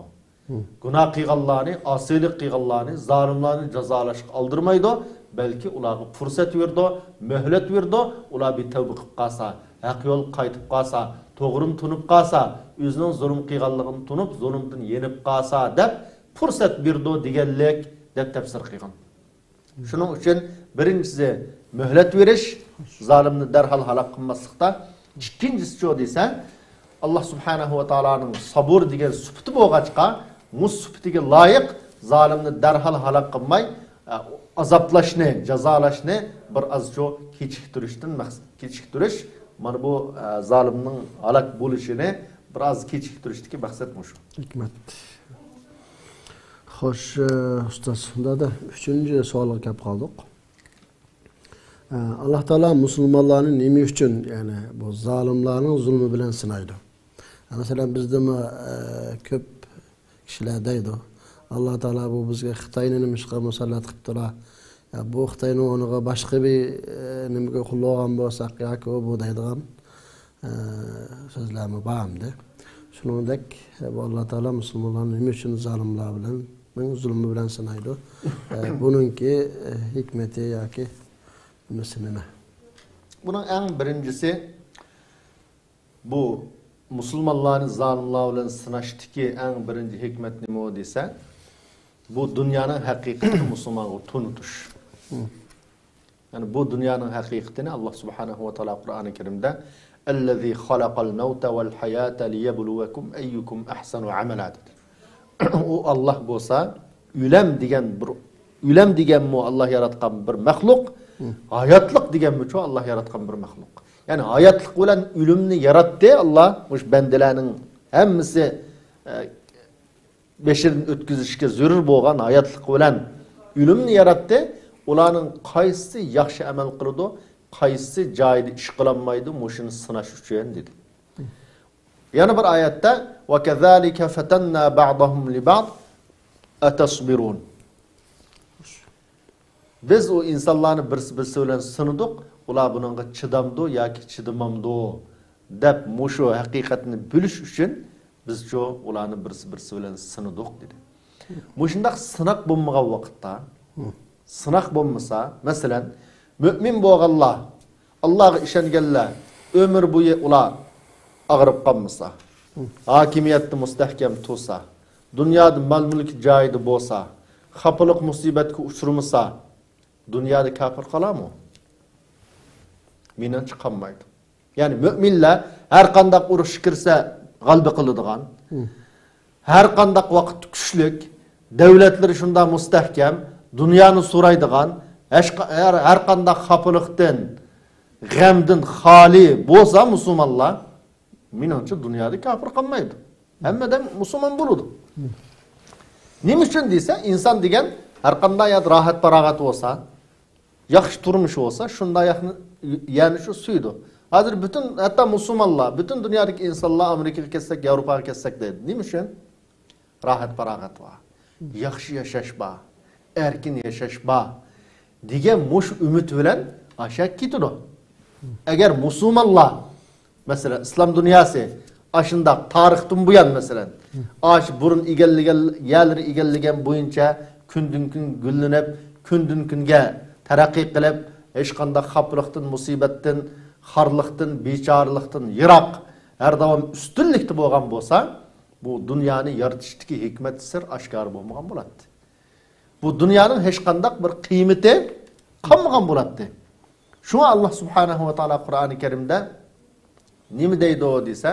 گۇناھ قىلغانلارنى، ئاسىيلىق قىلغانلارنى، زالىملارنى جازالاشقا ئالدىرمايدۇ، بەلكى ئۇلارغا پۇرسەت بېرىدۇ، مۆھلەت بېرىدۇ. ئۇلار بىر تەۋبە قىلىپ قالسا، ھەق يولغا قايتىپ قالسا، توغرىنى تونۇپ قالسا، ئۆزىنىڭ زۇلۇم قىلغانلىقىنى تونۇپ، زۇلۇمدىن يېنىپ قالسا دەپ پۇرسەت بېرىدۇ دېگەنلىك دەپ تەپسىر قىلغان. شۇنىڭ ئۈچۈن بىرىنچىسى مۆھلەت بېرىش، زالىمنى دەرھال ھالاك قىلماسلىقتا. ئىككىنچىسىچۇ دېسە، ئاللا سۇبھانەھۇ ۋە تائالانىڭ سابۇر دېگەن سۈپىتى بولغاچقا، مۇ سۈپىتىگە لايىق زالىمنى دەرھال ھالاك قىلماي، ئە، ئازابلاشنى، جازالاشنى بىر ئازچۇ كېچىكتۈرۈشتىن مەقسەت، كېچىكتۈرۈش، مانا بۇ، ئە، زالىمنىڭ ھالاك بولۇشىنى بىر ئاز كېچىكتۈرۈشتىكى مەقسەت مۇشۇ. ھېكمەت. خوش، ئە، ئۇستاز، دادا، ئۈچىنچى سوئالغا كەپ قالدۇق. ئە، ئاللا تائالا مۇسۇلمانلارنى نېمە ئۈچۈن، يەنى بۇ زالىملارنىڭ زۇلمى بىلەن سىنايدۇ؟ مەسىلەن، بىزدىمۇ، ئە، كۆپ كىشىلەر دەيدۇ، ئاللا تائالا بۇ بىزگە خىتاينى نېمىشقا مۇسەللەت قىپتۇلا؟ يا بۇ خىتاينىڭ ئورنىغا باشقا بىر، ئە، نېمىگە قۇللۇق بولغان بولساق ياكى ئۇ بۇ دەيدىغان. ئە، سۆزلەرمۇ بار ئەمدى. شۇنىڭدەك، ئە، بۇ ئاللا تائالا مۇسۇلمانلارنى نېمە ئۈچۈن زالىملار بىلەن، نىڭ زۇلمى بىلەن سىنايدۇ؟ ئە، بۇنىڭكى، ئە، ھېكمىتى ياكى نېمىسى نېمە؟ بۇنىڭ ئەڭ بىرىنچىسى، بۇ مۇسۇلمانلارنى زالىملار بىلەن سىناشتىكى ئەڭ بىرىنچى ھېكمەت نېمە دېسە، بۇ دۇنيانىڭ ھەقىقىتىنى مۇسۇلمانغا تونۇتۇش. يەنى بۇ دۇنيانىڭ ھەقىقىتىنى ئاللا سۇبھانەھۇ ۋە تائالا قۇرئانى كەرىمدە ئەللەزى خەلەقەل مەۋتە ۋەل ھەياتە لىيەبلۇۋەكۇم ئەييۇكۇم ئەھسەنۇ ئەمەلا دېدى. ئۇ ئاللاھ بولسا، ئۆلەم دېگەن بىر، ئۆلەم دېگەنمۇ ئاللاھ ياراتقان بىر مەخلۇق، ھاياتلىق دېگەنمۇچۇ ئاللاھ ياراتقان بىر مەخلۇق. يەنى ھاياتلىق بىلەن ئۆلۈمنى ياراتتى ئاللاھ، مۇشۇ بەندىلەرنىڭ ھەممىسى، ئە، بېشىدىن ئۆتكۈزۈشكە زۆرۈر بولغان ھاياتلىق بىلەن ئۆلۈمنى ياراتتى. ئۇلارنىڭ قايسىسى ياخشى ئەمەل قىلىدۇ، قايسىسى جايىدا ئىش قىلالمايدۇ، مۇشۇنى سىناش ئۈچۈن دېدى. يەنە بىر ئايەتتە، ۋەكەزالىكە فەتەننا بەئزەھۇم لىبەئز ئەتەسبىرۇن. بىز ئۇ ئىنسانلارنى بىرسى-بىرسى بىلەن سىنىدۇق، ئۇلار بۇنىڭغا چىدامدۇ ياكى چىدىمامدۇ دەپ، مۇشۇ ھەقىقەتنى بىلىش ئۈچۈن بىزچۇ ئۇلارنى بىرسى-بىرسى بىلەن سىنىدۇق، دېدى. مۇشۇنداق سىناق بولمىغان ۋاقىتتا، سىناق بولمىسا، مەسىلەن، مۆمىن بولغانلار، ئاللاغا ئىشەنگەنلەر ئۆمۈر بويى ئۇلار ئاغرىپ قالمىسا، ھاكىمىيەتتە مۇستەھكەم تۇرسا، دۇنيادا مال-مۈلكى جايىدا بولسا، خاپىلىق مۇسىبەتكە ئۇچرىمىسا، دۇنيادا كاپىر قالامۇ؟ مېنىڭچە قالمايدۇ. يەنى مۆمىنلەر ھەر قانداق ئۇرۇشقا كىرسە غەلىبە قىلىدىغان، ھەر قانداق ۋاقىتتا كۈچلۈك، دەۋلەتلىرى شۇنداق مۇستەھكەم، دۇنيانى سورايدىغان، ھەشقا-، ھەر، ھەر قانداق خاپىلىقتىن، غەمدىن خالىي بولسا مۇسۇلمانلار، مېنىڭچە دۇنيادا كاپىر قالمايدۇ. ھەممە ئادەم مۇسۇلمان بولىدۇ. نېمە ئۈچۈن دېسە، ئىنسان دېگەن ھەر قانداق يەردە راھەت-پاراغەت بولسا، ياخشى تۇرمۇش بولسا، شۇنداق ياقنى، يەرنى شۇ سۆيىدۇ. ھازىر پۈتۈن، ھەتتا مۇسۇلمانلار، پۈتۈن دۇنيادىكى ئىنسانلار ئامېرىكىغا كەتسەك، ياۋروپاغا كەتسەك دەيدۇ. نېمە ئۈچۈن؟ راھەت-پاراغەت بار، ياخشى ياشاش بار، ئەركىن ياشاش بار دېگەن مۇشۇ ئۈمىد بىلەن ئاشا كېتىدۇ. ئەگەر مۇسۇلمانلار، مەسىلەن، ئىسلام دۇنياسى ئاشۇنداق تارىختىن بۇيان، مەسىلەن، ئاشۇ بۇرۇن ئىگىلىگەن يەرلىرى ئىگىلىگەن بويىچە كۈندىن-كۈن گۈللىنىپ، كۈندىن-كۈنگە تەرەققىي قىلىپ، ھېچقانداق خاپىلىقتىن، مۇسىبەتتىن، خارلىقتىن، بىچارىلىقتىن يىراق، ھەر داۋام ئۈستۈنلۈكتە بولغان بولسا، بۇ دۇنيانى يارىتىشتىكى ھېكمەت سىر ئاشكارا بولمىغان بولاتتى. بۇ دۇنيانىڭ ھېچقانداق بىر قىممىتى قالمىغان بولاتتى. شۇڭا ئاللاھ سۇبھانەھۇ ۋە تائالا قۇرئانى كەرىمدە نېمە دەيدۇ دېسە،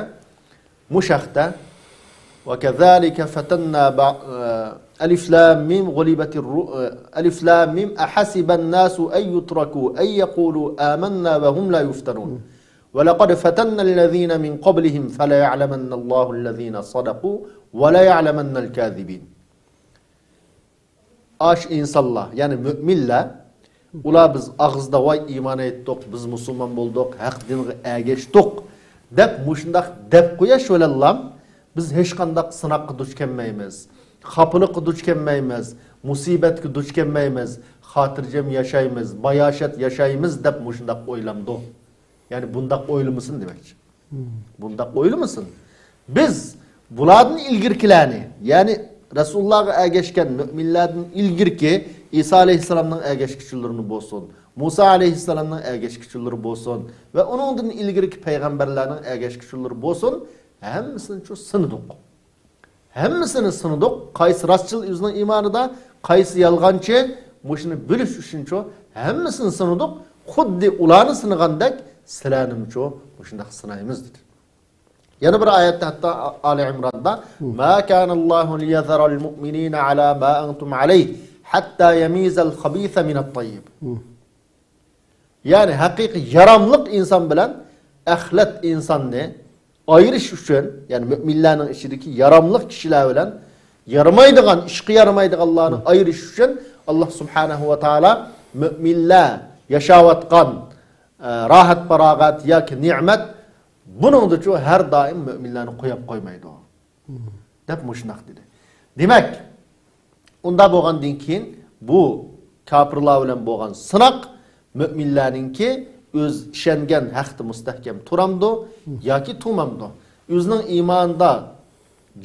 مۇشۇ ھەقتە، وكذلك فتنا بع-، ئەلىف لام مىم غۇلىبەتىر رۇ-، ئەلىف لام مىم أحسب الناس أن يتركوا أن يقولوا آمنا وهم لا يفتنون. ولقد فتنا الذين من قبلهم فليعلمن الله الذين صدقوا وليعلمن الكاذبين. ئاشۇ ئىنسانلار، يەنى مۆمىنلەر، ئۇلار بىز ئاغزىدا ۋاي ئىمان ئېيتتۇق، بىز مۇسۇلمان بولدۇق، ھەق دىنغا ئەگەشتۇق دەپ مۇشۇنداق دەپ قويۇش بىلەنلا بىز ھېچقانداق سىناققا دۇچ كەلمەيمىز، خاپىلىققا دۇچ كەلمەيمىز، مۇسىبەتكە دۇچ كەلمەيمىز، خاتىرجەم ياشايمىز، باياشات ياشايمىز دەپ مۇشۇنداق ئويلامدۇ. يەنى بۇنداق ئويلىمىسۇن دېمەكچى. بۇنداق ئويلىمىسۇن. بىز بۇلاردىن ئىلگىرىكىلەرنى، يەنى رەسۇلۇللاھقا ئەگەشكەن مۆمىنلەردىن ئىلگىرىكى ئىسا ئەلەيھىسسالامنىڭ ئەگەشكۈچىلىرىنى بولسۇن، مۇسا ئەلەيھىسسالامنىڭ ئەگەشكۈچىلىرى بولسۇن ۋە ئۇنىڭدىن ئىلگىرىكى پەيغەمبەرلەرنىڭ ئەگەشكۈچىلىرى بولسۇن، ھەممىسىنى شۇ سىنىدۇق. ھەممىسىنى سىنىدۇق. قايسى راستچىل ئۆزىنىڭ ئىمانىدا، قايسى يالغانچى، مۇشۇنى بىلىش ئۈچۈنچۇ ھەممىسىنى سىنىدۇق. خۇددى ئۇلارنى سىنىغاندەك سىلەرنىمۇچۇ مۇشۇنداق سىنايمىز دېدى. يەنە بىر ئايەتتە، ھەتتا ئالى ئىمراندا، ما كان الله ليذر المؤمنين على ما أنتم عليه حتى يميز الخبيث من الطيب. يەنى ھەقىقىي ياراملىق ئىنسان بىلەن ئەخلەت ئىنساننى ئايرىش ئۈچۈن، يەنى مۆمىنلەرنىڭ ئىچىدىكى ياراملىق كىشىلەر بىلەن يارىمايدىغان، ئىشقا يارىمايدىغانلارنى ئايرىش ئۈچۈن، ئاللاھ سۇبھانەھۇ ۋە تائالا مۆمىنلەر ياشاۋاتقان، ئە، راھەت-پاراغەت ياكى نېمەت، بۇنىڭدىچۇ ھەر دائىم مۆمىنلەرنى قويۇپ قويمايدۇ. دەپ مۇشۇنداق دېدى. دېمەك، ئۇنداق بولغاندىن كېيىن بۇ كاپىرلار بىلەن بولغان سىناق مۆمىنلەرنىڭكى ئۆز ئىشەنگەن ھەقتە مۇستەھكەم تۇرامدۇ ياكى تۇرمامدۇ؟ ئۆزىنىڭ ئىمانىدا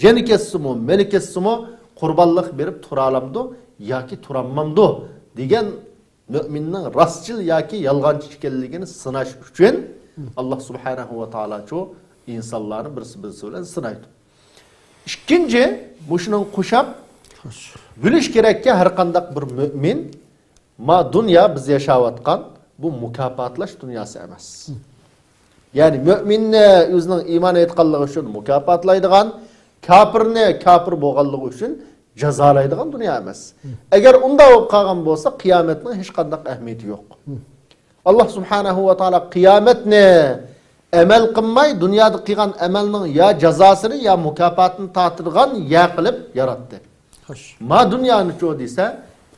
جېنى كەتسىمۇ، مېلى كەتسىمۇ قۇربانلىق بېرىپ تۇرالامدۇ ياكى تۇرالمامدۇ دېگەن مۆمىننىڭ راستچىل ياكى يالغانچى ئىكەنلىكىنى سىناش ئۈچۈن، ئاللاھ سۇبھانەھۇ ۋە تائالاچۇ ئىنسانلارنى بىرسى-بىرسى بىلەن سىنايدۇ. ئىككىنچى، مۇشۇنىڭغا قوشاپ بىلىش كېرەككى، ھەر قانداق بىر مۆمىن، ما دۇنيا، بىز ياشاۋاتقان بۇ مۇكاپاتلاش دۇنياسى ئەمەس. يەنى مۆمىننى ئۆزىنىڭ ئىمان ئېيتقانلىقى ئۈچۈن مۇكاپاتلايدىغان، كاپىرنى كاپىر بولغانلىقى ئۈچۈن جازالايدىغان دۇنيا ئەمەس. ئەگەر ئۇنداق بولۇپ قالغان بولسا، قىيامەتنىڭ ھېچقانداق ئەھمىيىتى يوق. ئاللا سۇبھانەھۇ ۋە تائالا قىيامەتنى ئەمەل قىلماي، دۇنيادا قىلغان ئەمەلنىڭ يا جازاسىنى، يا مۇكاپاتىنى تارتىدىغان يەر قىلىپ ياراتتى. خوش. ما دۇنيانىچۇ دېسە،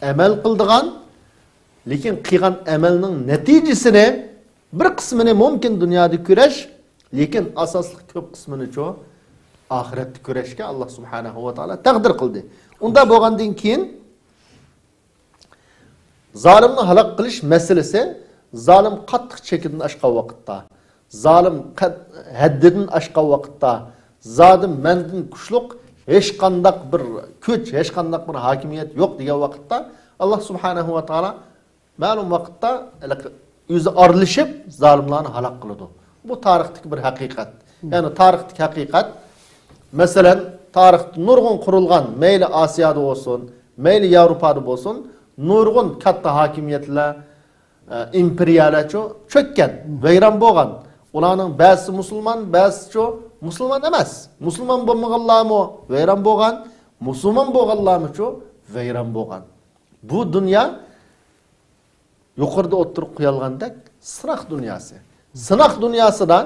ئەمەل قىلىدىغان، لېكىن قىلغان ئەمەلنىڭ نەتىجىسىنى، بىر قىسمىنى مۇمكىن دۇنيادا كۆرۈش، لېكىن ئاساسلىق كۆپ قىسمىنىچۇ ئاخىرەتتە كۆرۈشكە ئاللا سۇبھانەھۇ ۋە تائالا تەقدىر قىلدى. ئۇنداق بولغاندىن كېيىن، زالىمنى ھالاك قىلىش مەسىلىسى، زالىم قاتتىق چېكىدىن ئاشقان ۋاقىتتا، زالىم قەد-، ھەددىدىن ئاشقان ۋاقىتتا، زالىم مەندىن كۈچلۈك ھېچقانداق بىر كۈچ، ھېچقانداق بىر ھاكىمىيەت يوق دېگەن ۋاقىتتا، ئاللا سۇبھانەھۇ ۋە تائالا مەلۇم ۋاقىتتا ھېلىقى ئۆزى ئارىلىشىپ، زالىملارنى ھالاك قىلىدۇ. بۇ تارىختىكى بىر ھەقىقەت. يەنى تارىختىكى ھەقىقەت. مەسىلەن، تارىختا نۇرغۇن قۇرۇلغان، مەيلى ئاسىيادا بولسۇن، مەيلى ياۋروپادا بولسۇن، نۇرغۇن كاتتا ھاكىمىيەتلەر، ئە، ئىمپېرىيەلەرچۇ چۆككەن، ۋەيران بولغان. ئۇلارنىڭ بەزىسى مۇسۇلمان، بەزىسىچۇ مۇسۇلمان ئەمەس. مۇسۇلمان بولمىغانلارمۇ ۋەيران بولغان، مۇسۇلمان بولغانلارمۇچۇ ۋەيران بولغان. بۇ دۇنيا يۇقىرىدا ئوتتۇرىغا قويۇلغاندەك سىناق دۇنياسى. سىناق دۇنياسىدا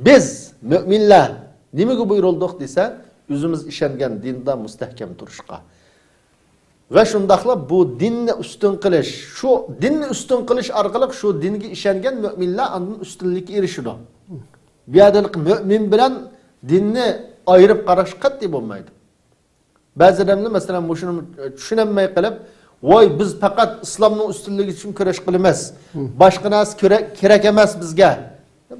بىز، مۆمىنلەر، نېمىگە بۇيرۇلدۇق دېسە، ئۆزىمىز ئىشەنگەن دىندا مۇستەھكەم تۇرۇشقا. ۋە شۇنداقلا بۇ دىننى ئۈستۈن قىلىش، شۇ دىننى ئۈستۈن قىلىش ئارقىلىق شۇ دىنگە ئىشەنگەن مۆمىنلەر ئاندىن ئۈستۈنلۈككە ئېرىشىدۇ. بۇ يەردە مۆمىن بىلەن دىننى ئايرىپ قاراش قەتئىي بولمايدۇ. بەزى ئادەملەر، مەسىلەن، مۇشۇنى چۈشىنەلمەي قېلىپ، ۋاي، بىز پەقەت ئىسلامنىڭ ئۈستۈنلۈكى ئۈچۈن كۈرەش قىلىمىز. باشقا نەرسە كېرەك، كېرەك ئەمەس بىزگە.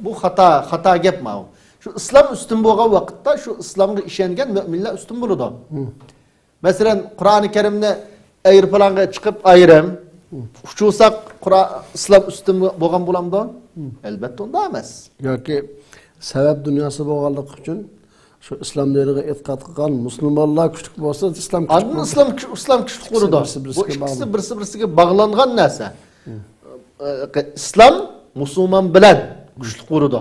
بۇ خاتا، خاتا گەپ ماۋۇ. شۇ ئىسلام ئۈستۈن بولغان ۋاقىتتا شۇ ئىسلامغا ئىشەنگەن مۆمىنلەر ئۈستۈن بولىدۇ. مەسىلەن، قۇرئانى كەرىمنى ئايروپىلانغا چىقىپ ئايرىم ئۇچۇرساق، قۇرئان، ئىسلام ئۈستۈن بولغان بولامدۇ؟ ئەلبەتتە ئۇنداق ئەمەس. ياكى سەۋەب دۇنياسى بولغانلىقى ئۈچۈن شۇ ئىسلام دىنىغا ئېتىقاد قىلغان مۇسۇلمانلار كۈچلۈك بولسا، ئىسلام كۈچلۈك ئئاندىن بولىدۇ. ئىسلام كۈچ-، ئىسلام كۈچلۈك بولىدۇ. بىرسى بىرسىگە بۇ ئىككىسى باغلىنغان. بىرسى بىرسىگە باغلانغان نەرسە. ئىسلام مۇسۇلمان بىلەن كۈچلۈك بولىدۇ.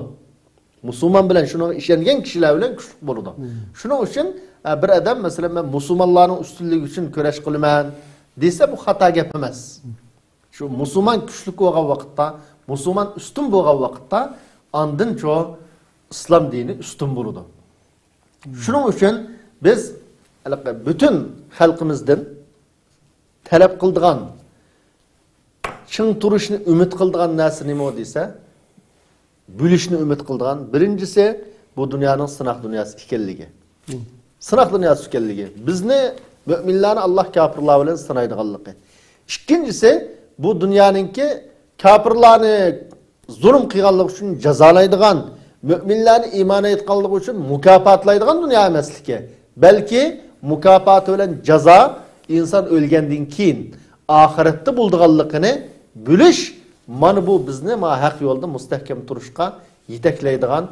مۇسۇلمان بىلەن، شۇنىڭغا ئىشەنگەن كىشىلەر بىلەن كۈچلۈك بولىدۇ. شۇنىڭ ئۈچۈن، ئە، بىر ئادەم، مەسىلەن، مەن مۇسۇلمانلارنىڭ ئۈستۈنلۈكى ئۈچۈن كۈرەش قىلىمەن دېسە، بۇ خاتا گەپ ئەمەس. شۇ مۇسۇلمان كۈچلۈك بولغان ۋاقىتتا، مۇسۇلمان ئۈستۈن بولغان ۋاقىتتا، ئاندىنچۇ ئىسلام دىنى ئۈستۈن بولىدۇ. شۇنىڭ ئۈچۈن بىز ھېلىقى پۈتۈن خەلقىمىزدىن تەلەپ قىلىدىغان، چىڭ تۇرۇشنى ئۈمىد قىلىدىغان نەرسە نېمە دېسە، بۆلۈشنى ئۈمىد قىلىدىغان، بىرىنچىسى، بۇ دۇنيانىڭ سىناق دۇنياسى ئىكەنلىكى. سىناق دۇنياسى ئىكەنلىكى. بىزنى، مۆمىنلەرنى ئاللا كاپىرلار بىلەن سىنايدىغانلىقى. ئىككىنچىسى، بۇ دۇنيانىڭكى كاپىرلارنى زۇلۇم قىلغانلىقى ئۈچۈن جازالايدىغان، مۆمىنلەرنى ئىمان ئېيتقانلىقى ئۈچۈن مۇكاپاتلايدىغان دۇنيا ئەمەسلىكى، بەلكى مۇكاپاتى بىلەن جازا ئىنسان ئۆلگەندىن كېيىن ئاخىرەتتە بولىدىغانلىقىنى بىلىش، مانا بۇ بىزنى ما ھەق يولدا مۇستەھكەم تۇرۇشقا يېتەكلەيدىغان،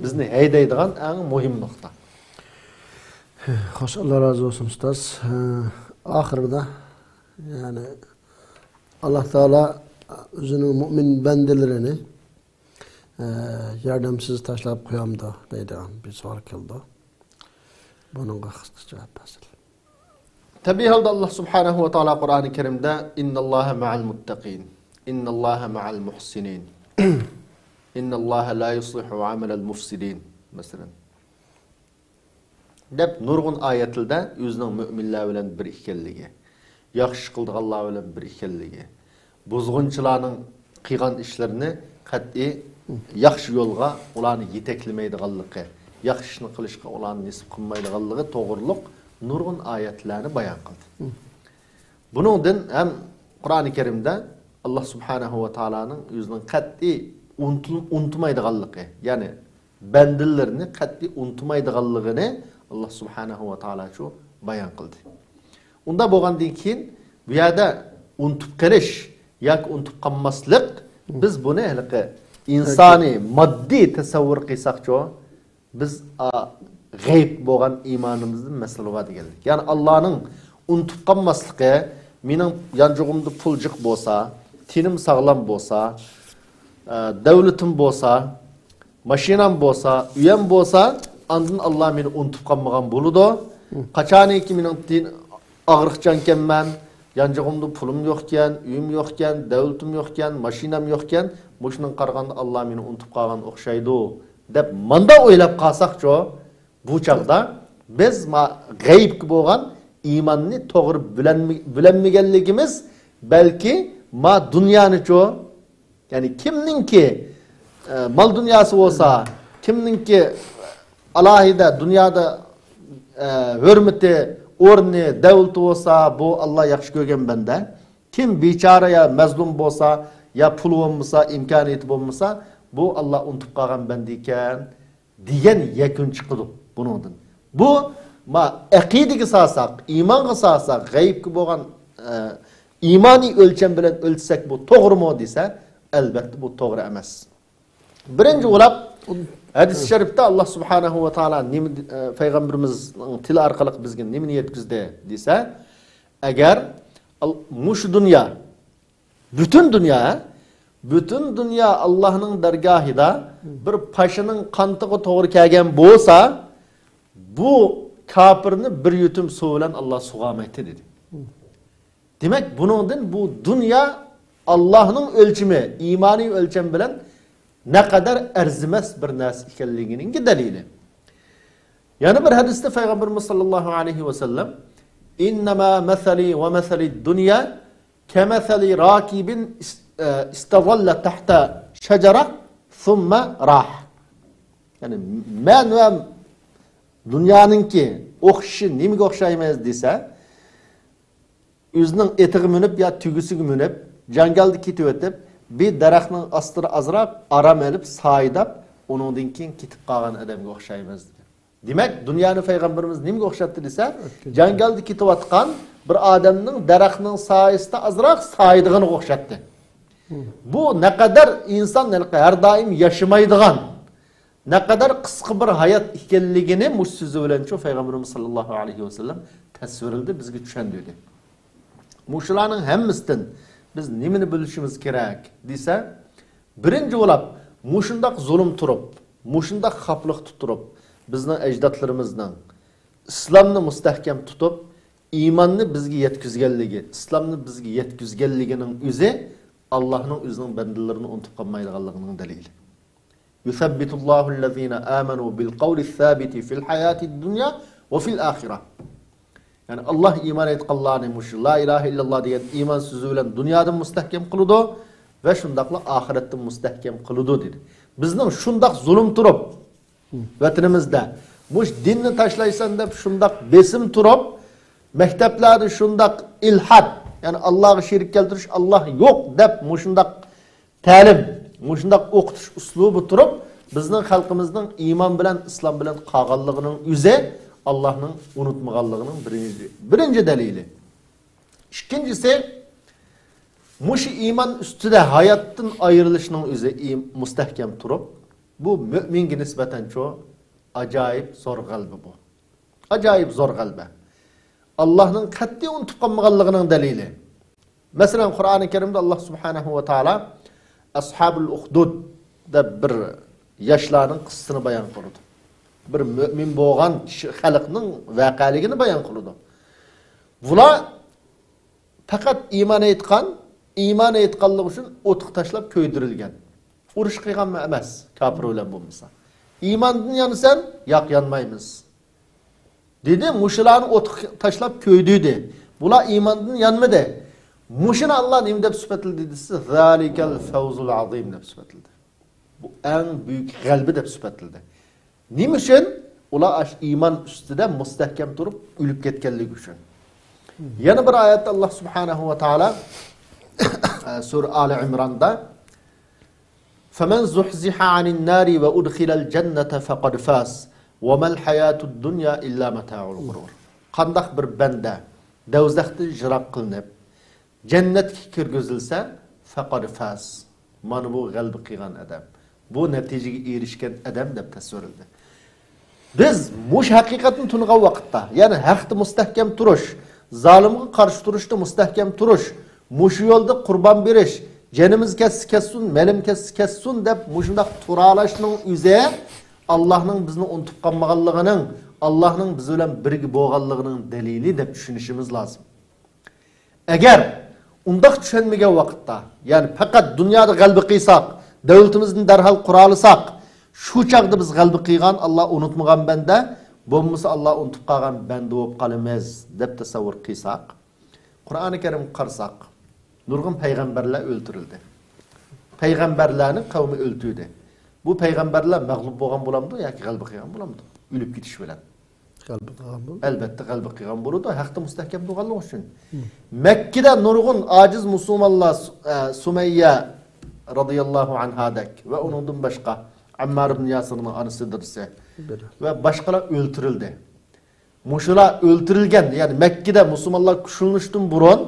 بىزنى ھەيدەيدىغان ئەڭ مۇھىم نۇقتا. خوش، ئاللا رازى بولسۇن، ئۇستاز. ئاخىرىدا، يەنى، ئاللا تائالا ئۆزىنىڭ مۆمىن بەندىلىرىنى، ئە، ياردەمسىز تاشلاپ قويامدۇ دەيدىغان بىر سوئال كېلىدۇ. بۇنىڭغا قىسقىچە جاۋاب بەرسىلە. تەبىئىي ھالدا ئاللا سۇبھانەھۇ ۋە تائالا قۇرئانى كەرىمدە، «ئىنناللاھە مەئەل مۇتتەقىن، ئىنناللاھە مەئەل مۇھسىنىن، ئىنناللاھە لا يۇسلىھۇ ئەمەلەل مۇفسىدىن»، مەسىلەن، دەپ نۇرغۇن ئايەتلەردە ئۆزىنىڭ مۆمىنلەر بىلەن بىر ئىكەنلىكى، ياخشى ئىش قىلىدىغانلار بىلەن بىر ئىكەنلىكى، بۇزغۇنچىلارنىڭ قىلغان ئىشلىرىنى قەتئىي ياخشى يولغا ئۇلارنى يېتەكلىمەيدىغانلىقى، ياخشى ئىشنى قىلىشقا ئۇلارنى نېسىپ قىلمايدىغانلىقى توغرۇلۇق نۇرغۇن ئايەتلەرنى بايان قىلدى. بۇنىڭدىن ھەم قۇرئانى كەرىمدە ئاللا سۇبھانەھۇ ۋە تائالانىڭ ئۆزىنىڭ قەتئىي ئۇنتۇل-، ئۇنتۇمايدىغانلىقى، يەنى بەندىلىرىنى قەتئىي ئۇنتۇمايدىغانلىقىنى ئاللا سۇبھانەھۇ ۋە تائالاچۇ بايان قىلدى. ئۇنداق بولغاندىن كېيىن، بۇ يەردە ئۇنتۇپ قېلىش ياكى ئۇنتۇپ قالماسلىق، بىز بۇنى ھېلىقى ئىنسانىي، ماددىي تەسەۋۋۇر قىلساقچۇ، بىز، ئا، غەيىب بولغان ئىمانىمىزدىن مەسىلە بار دېگەنلىك. يەنى ئاللانىڭ ئۇنتۇپ قالماسلىقى، مېنىڭ يانچۇقۇمدا پۇل جىق بولسا، تېنىم ساغلام بولسا، ئە، دەۋلىتىم بولسا، ماشىنام بولسا، ئۆيەم بولسا، ئاندىن ئاللا مېنى ئۇنتۇپ قالمىغان بولىدۇ. قاچانكى مېنىڭ دىن-، ئاغرىقچانكەنمەن، يانچۇقۇمدا پۇلۇم يوقكەن، ئۆيۈم يوقكەن، دەۋلىتىم يوقكەن، ماشىنام يوقكەن، مۇشۇنىڭغا قارىغاندا ئاللا مېنى ئۇنتۇپ قالغان ئوخشايدۇ، دەپ ماندا ئويلاپ قالساقچۇ، بۇ چاغدا بىز ما غەيىبكە بولغان ئىماننى توغرا بىلەنمە-، بىلەلمىگەنلىكىمىز، بەلكى ما دۇنيانىچۇ، يەنى كىمنىڭكى، ئە، مال دۇنياسى بولسا، كىمنىڭكى ئالاھىدە دۇنيادا، ئە، ھۆرمىتى، ئورنى، دەۋلىتى بولسا، بۇ ئاللا ياخشى كۆرگەن بەندە. كىم بىچارە يا مەزلۇم بولسا، يا پۇلى بولمىسا، ئىمكانىيىتى بولمىسا، بۇ ئاللا ئۇنتۇپ قالغان بەندە ئىكەن، دېگەن يەكۈن چىقىدۇ بۇنىڭدىن. بۇ، ما، ئەقىدىگە سالساق، ئىمانغا سالساق، غەيىبكە بولغان، ئە، ئىمانىي ئۆلچەم بىلەن ئۆلچىسەك، بۇ توغرىمۇ دېسە، ئەلۋەتتە، بۇ توغرا ئەمەس. بىرىنچى بولاپ، ھەدىس شەرىپتە ئاللا سۇبھانەھۇ ۋە تائالا نېمە، ئە، پەيغەمبىرىمىزنىڭ تىلى ئارقىلىق بىزگە نېمىنى يەتكۈزدى دېسە، ئەگەر ئال-، مۇشۇ دۇنيا، پۈتۈن دۇنيا، پۈتۈن دۇنيا ئاللانىڭ دەرگاھىدا بىر پاشىنىڭ قانىتىغا توغرا كەلگەن بولسا، بۇ كاپىرنى بىر يۇتۇم سۇ بىلەن ئاللا سۇغارمايتتى، دېدى. دېمەك، بۇنىڭدىن بۇ دۇنيا ئاللانىڭ ئۆلچىمى، ئىمانىي ئۆلچەم بىلەن نەقەدەر ئەرزىمەس بىر نەرسە ئىكەنلىكىنىڭ دەلىلى. يەنە بىر ھەدىستە پەيغەمبىرىمىز ساللاللاھۇ ئەلەيھى ۋەسەللەم، «ئىننەما مەسەلى ۋە مەسەلى دۇنيا كەمەسەلى راكىبىن ئىس-، ئە، ئىستەزەللە تەھتە شەجەرە سۇممە راھ.» يەنى مەن ۋە دۇنيانىڭكى ئوخشىشى نېمىگە ئوخشايمىز دېسە، ئۆزىنىڭ ئېتىغا مىنىپ يا تۆگىسىگە مىنىپ، جاڭگالدا كېتىۋېتىپ، بىر دەرەخنىڭ ئاستىدا ئازراق ئارام ئېلىپ، سايىداپ، ئۇنىڭدىن كېيىن كېتىپ قالغان ئادەمگە ئوخشايمىز، دېگەن. دېمەك، دۇنيانى پەيغەمبىرىمىز نېمىگە ئوخشاتتى دېسە، جاڭگالدا كېتىۋاتقان بىر ئادەمنىڭ دەرەخنىڭ سايىسىدا ئازراق سايىدىغىنىغا ئوخشاتتى. بۇ نەقەدەر ئىنسان ھەر دائىم ياشىمايدىغان، نەقەدەر قىسقا بىر ھايات ئىكەنلىكىنى مۇشۇ سۆزى بىلەن شۇ پەيغەمبىرىمىز ساللاللاھۇ ئەلەيھى ۋەسەللەم تەسۋىرلىدى، بىزگە چۈشەندۈردى. مۇشۇلارنىڭ ھەممىسىدىن بىز نېمىنى بىلىشىمىز كېرەك دېسە، بىرىنچى بولاپ، مۇشۇنداق زۇلۇم تۇرۇپ، مۇشۇنداق خاپىلىقتا تۇرۇپ، بىزنىڭ ئەجدادلىرىمىزنىڭ ئىسلامنى مۇستەھكەم تۇتۇپ، ئىماننى بىزگە يەتكۈزگەنلىكى، ئىسلامنى بىزگە يەتكۈزگەنلىكىنىڭ ئۆزى ئاللاھنىڭ ئۆزىنىڭ بەندىلىرىنى ئۇنتۇپ قالمايدىغانلىقىنىڭ دەلىلى. يۇسەببىتۇللاھۇللەزىنە ئامەنۇ بىل قەۋلىس سابىتى فىل ھاياتىد دۇنيا ۋە فىل ئاخىرە. يەنى، ئاللا ئىمان ئېيتقانلارنى مۇشۇ لا ئىلاھە ئىللاللا دېگەن ئىمان سۆزى بىلەن دۇنيادا مۇستەھكەم قىلىدۇ ۋە شۇنداقلا ئاخىرەتتە مۇستەھكەم قىلىدۇ، دېدى. بىزنىڭ شۇنداق زۇلۇم تۇرۇپ، ۋەتىنىمىزدە مۇشۇ دىننى تاشلايسەن دەپ شۇنداق بېسىم تۇرۇپ، مەكتەپلەردە شۇنداق ئىلھاد، يەنى ئاللاغا شېرىك كەلتۈرۈش، ئاللا يوق دەپ مۇشۇنداق تەلىم، مۇشۇنداق ئوقۇتۇش ئۇسلۇبى تۇرۇپ، بىزنىڭ خەلقىمىزنىڭ ئىمان بىلەن، ئىسلام بىلەن قالغانلىقىنىڭ ئۆزى ئاللانىڭ ئۇنتۇمىغانلىقىنىڭ بىرىنچى، بىرىنچى دەلىلى. ئىككىنچىسى، مۇشۇ ئىمان ئۈستىدە ھاياتتىن ئايرىلىشنىڭ ئۆزى ئىم-، مۇستەھكەم تۇرۇپ، بۇ مۆمىنگە نىسبەتەنچۇ ئاجايىپ زور غەلىبە بۇ. ئاجايىپ زور غەلىبە. ئاللانىڭ قەتئىي ئۇنتۇپ قالمىغانلىقىنىڭ دەلىلى. مەسىلەن، قۇرئانى كەرىمدە ئاللا سۇبھانەھۇ ۋە تائالا ئەسھابۇل ئۇخدۇد دەپ بىر ياشلارنىڭ قىسسىسىنى بايان قىلىدۇ. بىر مۆمىن بولغان كىشى، خەلقنىڭ ۋەقەلىكىنى بايان قىلىدۇ. بۇلار پەقەت ئىمان ئېيتقان، ئىمان ئېيتقانلىقى ئۈچۈن ئوتقا تاشلاپ كۆيدۈرۈلگەن. ئۇرۇش قىلغانمۇ ئەمەس، كاپىر بىلەن بولمىسا. ئىماندىن يانىسەن؟ ياق، يانمايمىز. دېدى، مۇشۇلارنى ئوتقا تاشلاپ كۆيدۈردى. بۇلار ئىماندىن يانمىدى. مۇشۇنى ئاللا نېمە دەپ سۈپەتلىدى دېسە، زالىكەل فەۋزۇل ئازىم دەپ سۈپەتلىدى. بۇ ئەڭ بۈيۈك غەلىبە دەپ سۈپەتلىدى. نېمە ئۈچۈن؟ ئۇلار ئاشۇ ئىمان ئۈستىدە مۇستەھكەم تۇرۇپ ئۆلۈپ كەتكەنلىكى ئۈچۈن. يەنە بىر ئايەتتە ئاللا سۇبھانەھۇ ۋە تائالا، سۈرە ئالى ئىمراندا، فَمَنْ زُحْزِحَ عَنِ النَّارِ وَأُدْخِلَ الْجَنَّةَ فَقَدْ فَازَ وَمَا الْحَيَاةُ الدُّنْيَا إِلَّا مَتَاعُ الْغُرُورِ. قانداق بىر بەندە دەۋزەختىن يىراق قىلىنىپ، جەننەتكە كىرگۈزۈلسە، فەقەد فاز. مانا بۇ غەلىبە قىلغان ئادەم. بۇ نەتىجىگە ئېرىشكەن ئادەم دەپ تەسۋىرلىدى. بىز مۇشۇ ھەقىقەتنى تونۇغان ۋاقىتتا، يەنى ھەقتە مۇستەھكەم تۇرۇش، زالىمغا قارشى تۇرۇشتا مۇستەھكەم تۇرۇش، مۇشۇ يولدا قۇربان بېرىش، جېنىمىز كەتسە كەتسۇن، مېلىم كەتسە كەتسۇن دەپ مۇشۇنداق تۇرالاشنىڭ ئۆزى ئاللاھنىڭ بىزنى ئۇنتۇپ قالمىغانلىقىنىڭ، ئاللاھنىڭ بىز بىلەن بىرگە بولغانلىقىنىڭ دەلىلى دەپ چۈشىنىشىمىز لازىم. ئەگەر ئۇنداق چۈشەنمىگەن ۋاقىتتا، يەنى پەقەت دۇنيادا غەلىبە قىلساق، دۆلىتىمىزنى دەرھال قۇرالىساق، شۇ چاغدا بىز غەلىبە قىلغان، ئاللا ئۇنتۇمىغان بەندە، بولمىسا ئاللا ئۇنتۇپ قالغان بەندە بولۇپ قالىمىز دەپ تەسەۋۋۇر قىلساق، قۇرئانى كەرىمگە قارىساق، نۇرغۇن پەيغەمبەرلەر ئۆلتۈرۈلدى. پەيغەمبەرلەرنى قەۋمى ئۆلتۈردى. بۇ پەيغەمبەرلەر مەغلۇپ بولغان بولامدۇ ياكى غەلىبە قىلغان بولامدۇ؟ ئۆلۈپ كېتىش بىلەن. غەلىبە قىلغان بولىدۇ. ئەلبەتتە، غەلىبە قىلغان بولىدۇ، ھەقتە مۇستەھكەم تۇرغانلىقى ئۈچۈن. مەككىدە نۇرغۇن ئاجىز مۇسۇلمانلار، سۇ-، ئە، سۇمەييە رازىياللاھۇ ئەنھادەك ۋە ئۇنىڭدىن باشقا ئەممار ئىبن ياسىرنىڭ ئانىسى دادىسى ۋە باشقىلار ئۆلتۈرۈلدى. مۇشۇلار ئۆلتۈرۈلگەن، يەنى مەككىدە مۇسۇلمانلار كۈچلىنىشتىن بۇرۇن،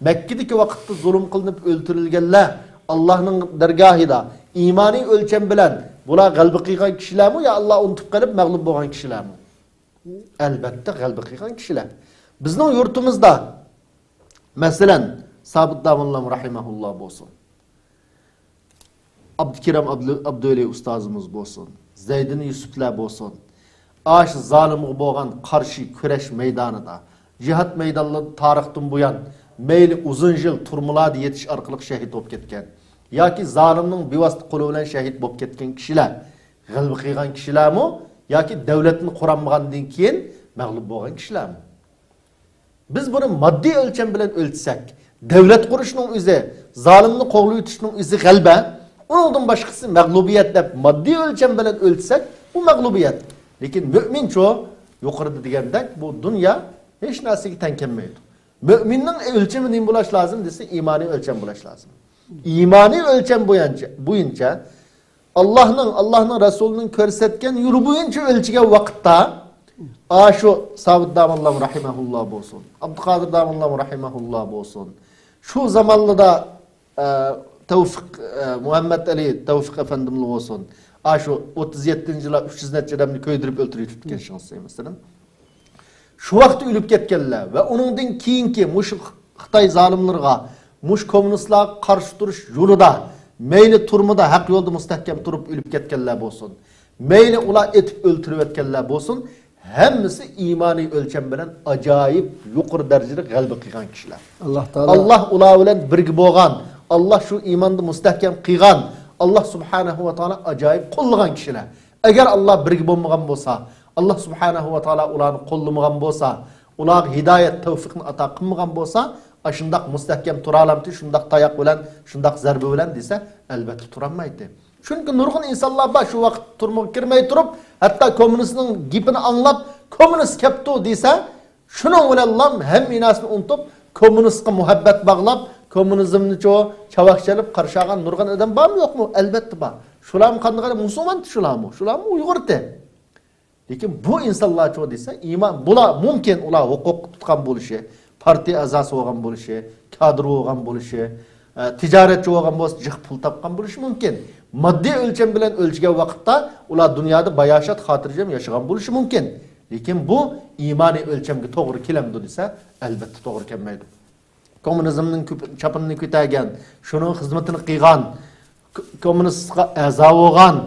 مەككىدىكى ۋاقىتتا زۇلۇم قىلىنىپ ئۆلتۈرۈلگەنلەر ئاللاھنىڭ دەرگاھىدا ئىمانىي ئۆلچەم بىلەن بۇلار غەلىبە قىلغان كىشىلەرمۇ يا ئاللا ئۇنتۇپ قېلىپ مەغلۇپ بولغان كىشىلەرمۇ؟ ئەلبەتتە، غەلىبە قىلغان كىشىلەر. بىزنىڭ يۇرتىمىزدا، مەسىلەن، سابىت داموللام رەھىمەھۇللا بولسۇن، ئابدۇكېرىم ئابدۇ-، ئابدۇۋەلى ئۇستازىمىز بولسۇن، زەيدىن يۈسۈپلەر بولسۇن، ئاشۇ زالىمغا بولغان قارشى كۈرەش مەيدانىدا، جىھاد مەيدانلىرىدا تارىختىن بۇيان مەيلى ئۇزۇن يىل تۈرمىلەردە يېتىش ئارقىلىق شەھىت بولۇپ كەتكەن ياكى زالىمنىڭ بىۋاسىتە قولى بىلەن شەھىت بولۇپ كەتكەن كىشىلەر غەلىبە قىلغان كىشىلەرمۇ ياكى دەۋلەتنى قۇرالمىغاندىن كېيىن مەغلۇپ بولغان كىشىلەرمۇ؟ بىز بۇنى ماددىي ئۆلچەم بىلەن ئۆلچىسەك، دەۋلەت قۇرۇشنىڭ ئۆزى، زالىمنى قوغلىۋېتىشنىڭ ئۆزى غەلىبە، ئۇنىڭدىن باشقىسى مەغلۇبىيەت دەپ ماددىي ئۆلچەم بىلەن ئۆلچىسەك، بۇ مەغلۇبىيەت. لېكىن مۆمىنچۇ، يۇقىرىدا دېگەندەك، بۇ دۇنيا ھېچ نەرسىگە تەڭ كەلمەيدۇ. مۆمىننىڭ ئۆلچىمى نېمە بولاش لازىم دېسە، ئىمانىي ئۆلچەم بولاش لازىم. ئىمانىي ئۆلچەم بويىچە، بويىچە ئاللاھنىڭ، ئاللاھنىڭ رەسۇلىنىڭ كۆرسەتكەن يولى بويىچە ئۆلچىگەن ۋاقىتتا، ئاشۇ سابىت داموللام رەھىمەھۇللا بولسۇن، ئابدۇقادىر داموللام رەھىمەھۇللا بولسۇن، شۇ زامانلىدا، ئە، تەۋفىق، ئە، مۇھەممەد ئەلى تەۋفىق ئەپەندىملا بولسۇن، ئاشۇ ئوتتۇز يەتتىنچى يىللار ئۈچ يۈز نەچچە ئادەمنى كۆيدۈرۈپ ئۆلتۈرۈۋېتىپتىكەن شىڭسى مەسىلەن. شۇ ۋاقىتتا ئۆلۈپ كەتكەنلەر ۋە ئۇنىڭدىن كېيىنكى مۇشۇ خىتاي زالىملىرىغا، مۇشۇ كوممۇنىستلارغا قارشى تۇرۇش يولىدا، مەيلى تۈرمىدە ھەق يولدا مۇستەھكەم تۇرۇپ ئۆلۈپ كەتكەنلەر بولسۇن، مەيلى ئۇلار ئېتىپ ئۆلتۈرۈۋەتكەنلەر بولسۇن، ھەممىسى ئىمانىي ئۆلچەم بىلەن ئاجايىپ يۇقىرى دەرىجىدە غەلىبە قىلغان كىشىلەر. ئاللاھ تائالا، ئاللاھ ئۇلار بىلەن بىرگە بولغان، ئاللاھ شۇ ئىماندا مۇستەھكەم قىلغان، ئاللاھ سۇبھانەھۇ ۋە تائالا ئاجايىپ قوللىغان كىشىلەر. ئەگەر ئاللاھ بىرگە بولمىغان بولسا، ئاللاھ سۇبھانەھۇ ۋە تائالا ئۇلارنى قوللىمىغان بولسا، ئۇلارغا ھىدايەت، تەۋفىقنى ئاتا قىلمىغان بولسا، ئاشۇنداق مۇستەھكەم تۇرالامتى، شۇنداق تاياق بىلەن، شۇنداق زەربە بىلەن دېسە، ئەلۋەتتە تۇرالمايتتى. چۈنكى نۇرغۇن ئىنسانلار بار شۇ ۋاقىت تۈرمىگە كىرمەي تۇرۇپ، ھەتتا كوممۇنىستنىڭ گېپىنى ئاڭلاپ، كوممۇنىست كەپتۇ دېسە، شۇنىڭ بىلەنلا ھەممە نەرسىنى ئۇنتۇپ، كوممۇنىستقا مۇھەببەت باغلاپ، كوممۇنىزمنى چۇ چاۋاك چېلىپ قارشى ئالغان نۇرغۇن ئادەم بارمۇ يوقمۇ؟ ئەلۋەتتە بار. شۇلارمۇ قانداق ئادەم؟ مۇسۇلمانتى شۇلارمۇ؟ شۇلارمۇ ئۇيغۇرتى. لېكىن بۇ ئىنسانلار چۇ دېسە، ئىمان، بۇلار مۇمكىن، ئۇلار ھوقۇق تۇتقان بولۇشى، پارتىيە ئەزاسى بولغان بولۇشى، كادىر بولغان بولۇشى، ئە، تىجارەتچى بولغان بولسا، جىق پۇل تاپقان بولۇشى مۇمكىن. ماددىي ئۆلچەم بىلەن ئۆلچىگەن ۋاقىتتا ئۇلار دۇنيادا باياشات، خاتىرجەم ياشىغان بولۇشى مۇمكىن. لېكىن بۇ ئىمانىي ئۆلچەمگە توغرا كېلەمدۇ دېسە، ئەلۋەتتە توغرا كەلمەيدۇ. كوممۇنىزمنىڭ كۆپ-، چاپىنىنى كۆتەرگەن، شۇنىڭ خىزمىتىنى قىلغان، ك-، كوممۇنىستقا ئەزا بولغان،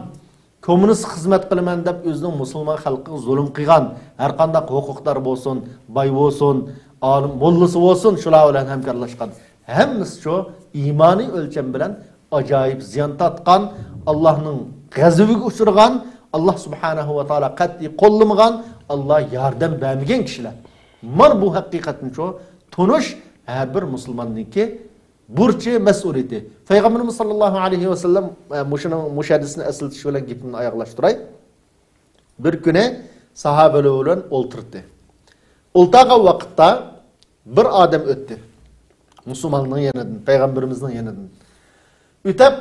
كوممۇنىستقا خىزمەت قىلىمەن دەپ ئۆزىنىڭ مۇسۇلمان خەلقىگە زۇلۇم قىلغان، ھەرقانداق ھوقۇقدار بولسۇن، باي بولسۇن، ئالىم، موللىسى بولسۇن، شۇلار بىلەن ھەمكارلاشقان. ھەممىسى شۇ ئىمانىي ئۆلچەم بىلەن ئاجايىپ زىيان تارتقان، ئاللاھنىڭ غەزىۋىگە ئۇچرىغان، ئاللاھ سۇبھانەھۇ ۋە تائالا قەتئىي قوللىمىغان، ئاللاھ ياردەم بەرمىگەن كىشىلەر. مانا بۇ ھەقىقەتنى شۇ تونۇش ھەر بىر مۇسۇلماننىڭكى بۇرچى، مەسئۇلىيىتى. پەيغەمبىرىمىز ساللاللاھۇ ئەلەيھى ۋەسەللەم، ئە، مۇشۇنىڭ، مۇشۇ ھەدىسنى ئەسلىتىش بىلەن گېپىمنى ئاياغلاشتۇراي. بىر كۈنى ساھابىلەر بىلەن ئولتۇردى. ئولتۇرغان ۋاقىتتا بىر ئادەم ئۆتتى. مۇسۇلماننىڭ يېنىدىن، پەيغەمبىرىمىزنىڭ يېنىدىن. ئۆتەپ،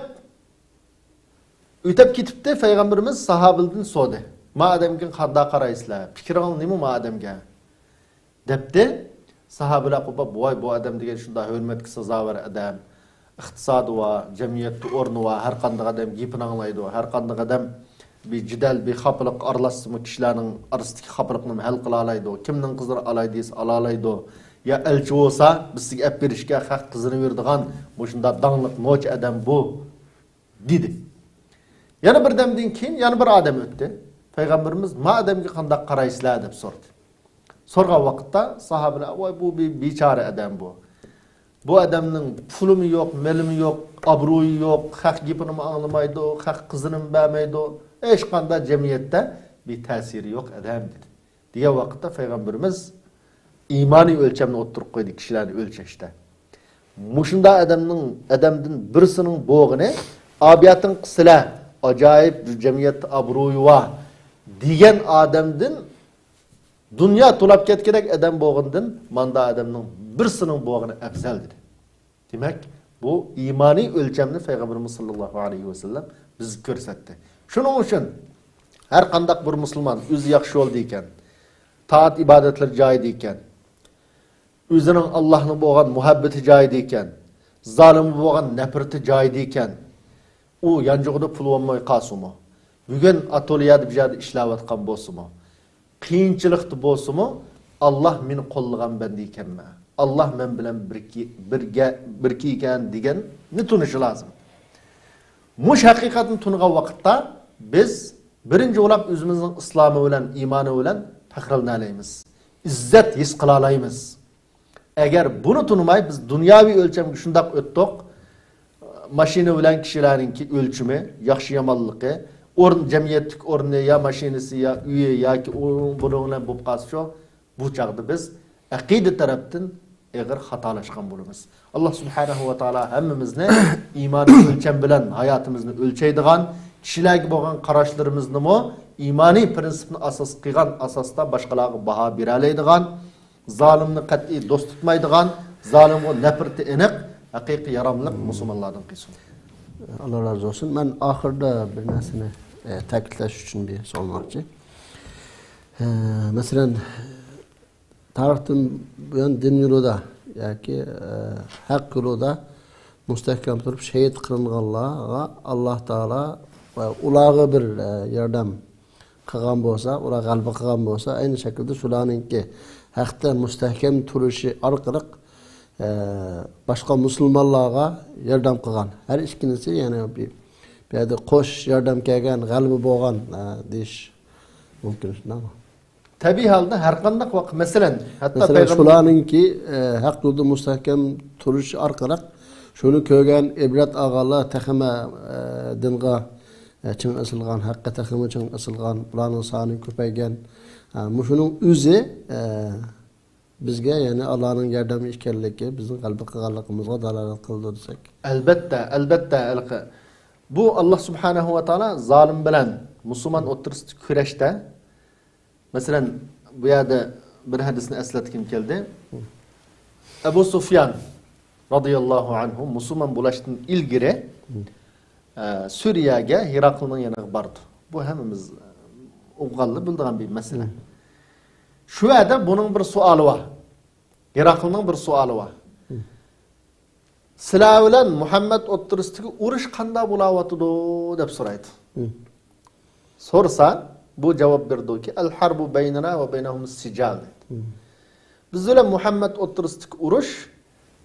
ئۆتەپ كېتىپتى، پەيغەمبىرىمىز ساھابىلەردىن سورىدى. ما ئادەمگە قانداق قارايسىلەر؟ پىكرىڭلار نېمە ما ئادەمگە؟ دەپتى. ساھابىلەر قوپاپ، ۋاي، بۇ ئادەم دېگەن شۇنداق ھۆرمەتكە سازاۋەر ئادەم. ئىقتىسادى بار، جەمئىيەتتە ئورنى بار، ھەر قانداق ئادەم گېپىنى ئاڭلايدۇ، ھەر قانداق ئادەم بىر جېدەل، بىر خاپىلىق ئارىلاشسىمۇ كىشىلەرنىڭ ئارىسىدىكى خاپىلىقنى ھەل قىلالايدۇ، كىمنىڭ قىزىنى ئالاي دېسە ئالالايدۇ، يا ئەلچى بولسا، بىز سىزگە ئەپ بېرىشكە خەق قىزىنىۋېرىدىغان مۇشۇنداق داڭلىق نوچى ئادەم بۇ، دېدى. يەنە بىر دەمدىن كېيىن يەنە بىر ئادەم ئۆتتى. پەيغەمبىرىمىز، ما ئادەمگە قانداق قارايسىلەر؟ دەپ سورىدى. سورىغان ۋاقىتتا ساھابىلەر، ۋاي، بۇ بىر بىچارە ئادەم بۇ. بۇ ئادەمنىڭ پۇلىمۇ يوق، مېلىمۇ يوق، ئابرۇيى يوق، خەق گېپىنىمۇ ئاڭلىمايدۇ، خەق قىزىنىمۇ بەرمەيدۇ، ھېچقانداق جەمئىيەتتە بىر تەسىرى يوق ئادەم، دېدى. دېگەن ۋاقىتتا پەيغەمبىرىمىز ئىمانىي ئۆلچەمنى ئوتتۇرىغا قويدى كىشىلەرنى ئۆلچەشتە. مۇشۇنداق ئادەمنىڭ، ئادەمدىن بىرسىنىڭ بوغىنى، ئابىياتىڭ قىسىلە، ئاجايىپ جەمئىيەتتە ئابرۇيى بار دېگەن ئادەمدىن، دۇنيا تولاپ كەتكۈدەك ئادەم بوغىنىدىن ماندا ئادەمنىڭ بىرسىنىڭ بوغىنى ئەۋزەل، دېدى. دېمەك، بۇ ئىمانىي ئۆلچەمنى پەيغەمبىرىمىز ساللاللاھۇ ئەلەيھى ۋەسەللەم بىزگە كۆرسەتتى. شۇنىڭ ئۈچۈن ھەر قانداق بىر مۇسۇلمان ئۆزى ياخشى يولدا ئىكەن، تائەت ئىبادەتلىرى جايىدا ئىكەن، ئۆزىنىڭ ئاللاھنى بولغان مۇھەببىتى جايىدا ئىكەن، زالىمغا بولغان نەپرىتى جايىدا ئىكەن، ئۇ يانچۇقىدا پۇل بولماي قالسىمۇ، بۈگۈن ئاتوليەدە بىر يەردە ئىشلەۋاتقان بولسىمۇ، قىيىنچىلىقتا بولسىمۇ، ئاللاھ مېنى قوللىغان بەندە ئىكەنمەن، ئاللاھ مەن بىلەن بىركى-، بىرگە، بىرگە ئىكەن دېگەننى تونۇشى لازىم. مۇشۇ ھەقىقەتنى تونۇغان ۋاقىتتا بىز بىرىنچى بولۇپ ئۆزىمىزنىڭ ئىسلامى بىلەن، ئىمانى بىلەن پەخىرلىنەلەيمىز، ئىززەت ھېس قىلالايمىز. ئەگەر بۇنى تونۇماي بىز دۇنياۋى ئۆلچەمگە شۇنداق ئۆتتۇق، ماشىنا بىلەن كىشىلەرنىڭكى ئۆلچىمى، ياخشى يامانلىقى، ئورۇن، جەمئىيەتتىكى ئورنى، يا ماشىنىسى، يا ئۆيى، ياكى ئۇنىڭ بۇنىڭ بىلەن بولۇپ قالسىچۇ، بۇ چاغدا بىز ئەقىدە تەرەپتىن ئېغىر خاتالاشقان بولىمىز. ئاللاھ سۇبھانەھۇ ۋە تائالا ھەممىمىزنى ئىمانىي ئۆلچەم بىلەن ھاياتىمىزنى ئۆلچەيدىغان، كىشىلەرگە بولغان قاراشلىرىمىزنىمۇ ئىمانىي پىرىنسىپنى ئاساس قىلغان ئاساستا باشقىلارغا باھا بېرەلەيدىغان، زالىمنى قەتئىي دوست تۇتمايدىغان، زالىمغا نەپرىتى ئېنىق، ھەقىقىي ياراملىق مۇسۇلمانلاردىن قىلسۇن. ئاللا رازى بولسۇن. مەن ئاخىردا بىر نەرسىنى، ئە، تەكىتلەش ئۈچۈن بىر سورىماقچى. ئە، مەسىلەن، تارىختىن بۇيان دىن يولىدا ياكى، ئە، ھەق يولىدا مۇستەھكەم تۇرۇپ شېھىت قىلىنغانلارغا ئاللا تائالا ۋە ئۇلارغا بىر، ئە، ياردەم قىلغان بولسا، ئۇلار غەلىبە قىلغان بولسا، ئەينى شەكىلدە شۇلارنىڭكى ھەقتە مۇستەھكەم تۇرۇشى ئارقىلىق، ئە، باشقا مۇسۇلمانلارغا ياردەم قىلغان. ھەر ئىككىلىسى، يەنى بۇ، بۇ يەردە قوش ياردەم كەلگەن، غەلىبە بولغان، ئە، دېيىش مۇمكىن، شۇنداقمۇ؟ تەبىئىي ھالدا ھەر قانداق ۋاقىت، مەسىلەن، ھەتتا مەسىلەن، پەيغەمبەر شۇلارنىڭكى، ئە، ھەق يولدا مۇستەھكەم تۇرۇشى ئارقىلىق شۇنى كۆرگەن، ئىبرەت ئالغانلار تېخىمۇ، ئە، دىنغا، ئە، چىڭ ئېسىلغان، ھەققە تېخىمۇ چىڭ ئېسىلغان، بۇلارنىڭ سانى كۆپەيگەن. ئە، مۇشۇنىڭ ئۆزى، ئە، بىزگە، يەنى ئاللانىڭ ياردىمى ئىكەنلىكى، بىزنىڭ غەلىبە قىلغانلىقىمىزغا دالالەت قىلىدۇ دېسەك. ئەلبەتتە، ئەلبەتتە، ھېلىقى بۇ ئاللا سۇبھانەھۇ ۋە تائالا زالىم بىلەن مۇسۇلمان ئوتتۇرىسىدىكى كۈرەشتە، مەسىلەن، بۇ يەردە بىر ھەدىسنى ئەسلەتكۈم كەلدى. ئەبۇ سۇفيان رازىياللاھۇ ئەنھۇ مۇسۇلمان بولۇشتىن ئىلگىرى، ئە، سۈرىيەگە ھېراقلنىڭ يېنىغا باردى. بۇ ھەممىمىز، ئە، ئوقۇغانلار بىلىدىغان بىر مەسىلە. شۇ يەردە بۇنىڭ بىر سوئالى بار. ھېراقلنىڭ بىر سوئالى بار. سىلەر بىلەن مۇھەممەد ئوتتۇرىسىدىكى ئۇرۇش قانداق بولاۋاتىدۇ؟ دەپ سورايدۇ. سورىسا، بۇ جاۋاب بېرىدۇكى، ئەل ھەربۇ بەينەنا ۋە بەينەھۇم سىجال، دەيدۇ. بىز بىلەن مۇھەممەد ئوتتۇرىسىدىكى ئۇرۇش،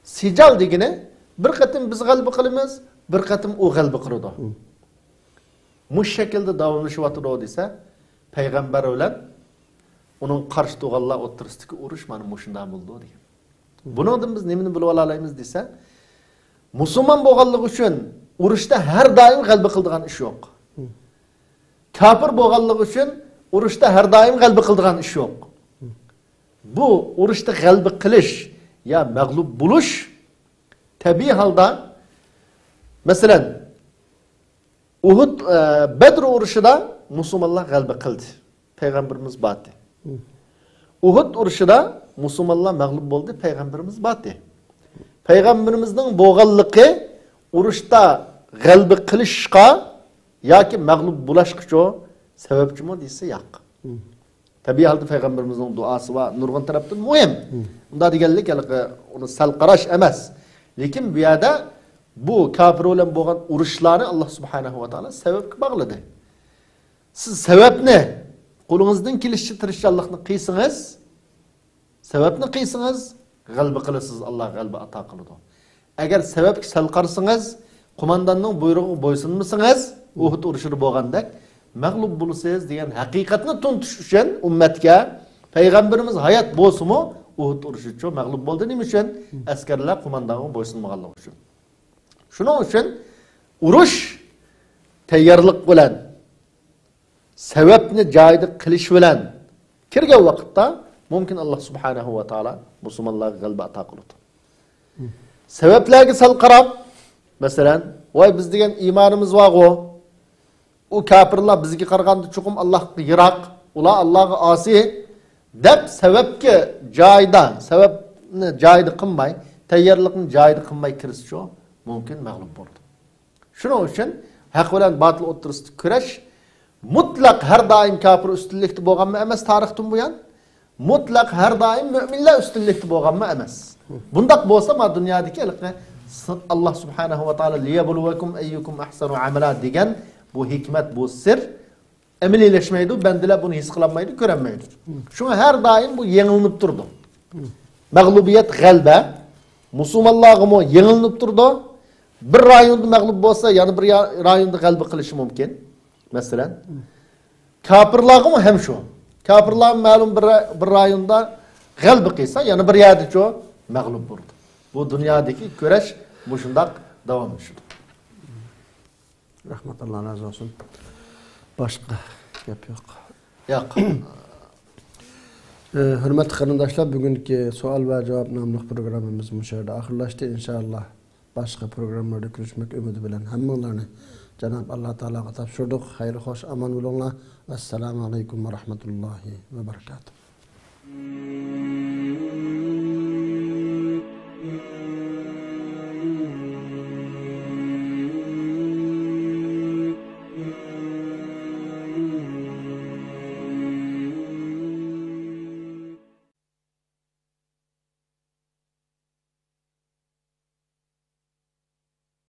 سىجال دېگىنى، بىر قېتىم بىز غەلىبە قىلىمىز، بىر قېتىم ئۇ غەلىبە قىلىدۇ. مۇشۇ شەكىلدە داۋاملىشىۋاتىدۇ دېسە، پەيغەمبەر بىلەن ئۇنىڭ قارشى تۇرغانلار ئوتتۇرىسىدىكى ئۇرۇش مانا مۇشۇنداق بولىدۇ دېگەن. بۇنىڭدىن بىز نېمىنى بىلىپ ئالالايمىز دېسە، مۇسۇلمان بولغانلىقى ئۈچۈن ئۇرۇشتا ھەر دائىم غەلىبە قىلىدىغان ئىش يوق. كاپىر بولغانلىقى ئۈچۈن ئۇرۇشتا ھەر دائىم غەلىبە قىلىدىغان ئىش يوق. بۇ ئۇرۇشتا غەلىبە قىلىش يا مەغلۇپ بولۇش تەبىئىي ھالدا، مەسىلەن، ئۇھۇد، ئە، بەدر ئۇرۇشىدا مۇسۇلمانلار غەلىبە قىلدى. پەيغەمبىرىمىز باردى. ئۇھۇد ئۇرۇشىدا مۇسۇلمانلار مەغلۇپ بولدى، پەيغەمبىرىمىز باردى. پەيغەمبىرىمىزنىڭ بولغانلىقى ئۇرۇشتا غەلىبە قىلىشقا ياكى مەغلۇپ بولۇشقىچۇ سەۋەبچىمۇ دېسە ياق. تەبىئىي ھالدا پەيغەمبىرىمىزنىڭ دۇئاسى بار، نۇرغۇن تەرەپتىن مۇھىم. ئۇنداق دېگەنلىك ھېلىقى ئۇنى سەل قاراش ئەمەس. لېكىن بۇ يەردە بۇ كاپىر بىلەن بولغان ئۇرۇشلارنى ئاللا سۇبھانەھۇ ۋە تائالا سەۋەبكە باغلىدى. سىز سەۋەبنى، قولىڭىزدىن كېلىشىچە تىرىشچانلىقنى قىلسىڭىز، سەۋەبنى قىلسىڭىز، غەلىبە قىلىسىز، ئاللا غەلىبە ئاتا قىلىدۇ. ئەگەر سەۋەبكە سەل قارىسىڭىز، قومانداننىڭ بۇيرۇقىغا بويسۇنمىسىڭىز، ئۇھۇد ئۇرۇشىدا بولغاندەك، مەغلۇپ بولىسىز دېگەن ھەقىقەتنى تونۇتۇش ئۈچۈن ئۈممەتكە، پەيغەمبىرىمىز ھايات بولسىمۇ، ئۇھۇد ئۇرۇشىچۇ مەغلۇپ بولدى. نېمە ئۈچۈن؟ ئەسكەرلەر قوماندانغا بويسۇنمىغانلىقى ئۈچۈن. شۇنىڭ ئۈچۈن ئۇرۇش تەييارلىق بىلەن، سەۋەبنى جايىدا قىلىش بىلەن كىرگەن ۋاقىتتا مۇمكىن، ئاللا سۇبھانەھۇ ۋە تائالا مۇسۇلمانلارغا غەلىبە ئاتا قىلىدۇ. سەۋەبلەرگە سەل قاراپ، مەسىلەن، ۋاي، بىز دېگەن ئىمانىمىز بارغۇ، ئۇ كاپىرلار بىزگە قارىغاندا چوقۇم ئاللاھقا يىراق، ئۇلار ئاللاھقا ئاسىي، دەپ سەۋەبكە جايىدا، سەۋەبنى جايىدا قىلماي، تەييارلىقنى جايىدا قىلماي كىرسىچۇ، مۇمكىن مەغلۇپ بولىدۇ. شۇنىڭ ئۈچۈن ھەق بىلەن باتىل ئوتتۇرىسىدا كۈرەش مۇتلەق ھەر دائىم كاپىر ئۈستۈنلۈكتە بولغانمۇ ئەمەس تارىختىن بۇيان، مۇتلەق ھەر دائىم مۆمىنلەر ئۈستۈنلۈكتە بولغانمۇ ئەمەس. بۇنداق بولسا، ما دۇنيادىكى ھېلىقى ئاللا سۇبھانەھۇ ۋە تائالا لىيەبلۇۋەكۇم ئەييۇكۇم ئەھسەنۇ ئەمەلا دېگەن بۇ ھېكمەت، بۇ سىر ئەمەلىيلەشمەيدۇ، بەندىلەر بۇنى ھېس قىلالمايدۇ، كۆرەلمەيدۇ. شۇڭا ھەر دائىم بۇ يېڭىلىنىپ تۇرىدۇ. مەغلۇبىيەت، غەلىبە مۇسۇلمانلارغىمۇ يېڭىلىنىپ تۇرىدۇ. بىر رايوندا مەغلۇپ بولسا، يەنە بىر يا-، رايوندا غەلىبە قىلىشى مۇمكىن. مەسىلەن، كاپىرلارغىمۇ ھەم شۇ. كاپىرلار مەلۇم بىر را-، بىر رايوندا غەلىبە قىلسا، يەنە بىر يەردىچۇ مەغلۇپ بولىدۇ. بۇ دۇنيادىكى كۈرەش مۇشۇنداق داۋاملىشىدۇ. رەھمەت، ئاللا رازى بولسۇن. باشقا گەپ يوق. ياق. ئى، ھۆرمەتلىك قېرىنداشلار، بۈگۈنكى سوئال ۋە جاۋاب ناملىق پروگراممىمىز مۇشۇ يەردە ئاخىرلاشتى. ئىنشائاللا، باشقا پروگراممىلاردا كۆرۈشمەك ئۈمىدى بىلەن ھەممىڭلارنى جاناب ئاللا تائالاغا تاپشۇردۇق. خەير خوش، ئامان بولۇڭلار. ۋەسسالامۇ ئەلەيكۇم ۋە رەھمەتۇللاھى ۋە بەرىكاتۇھ.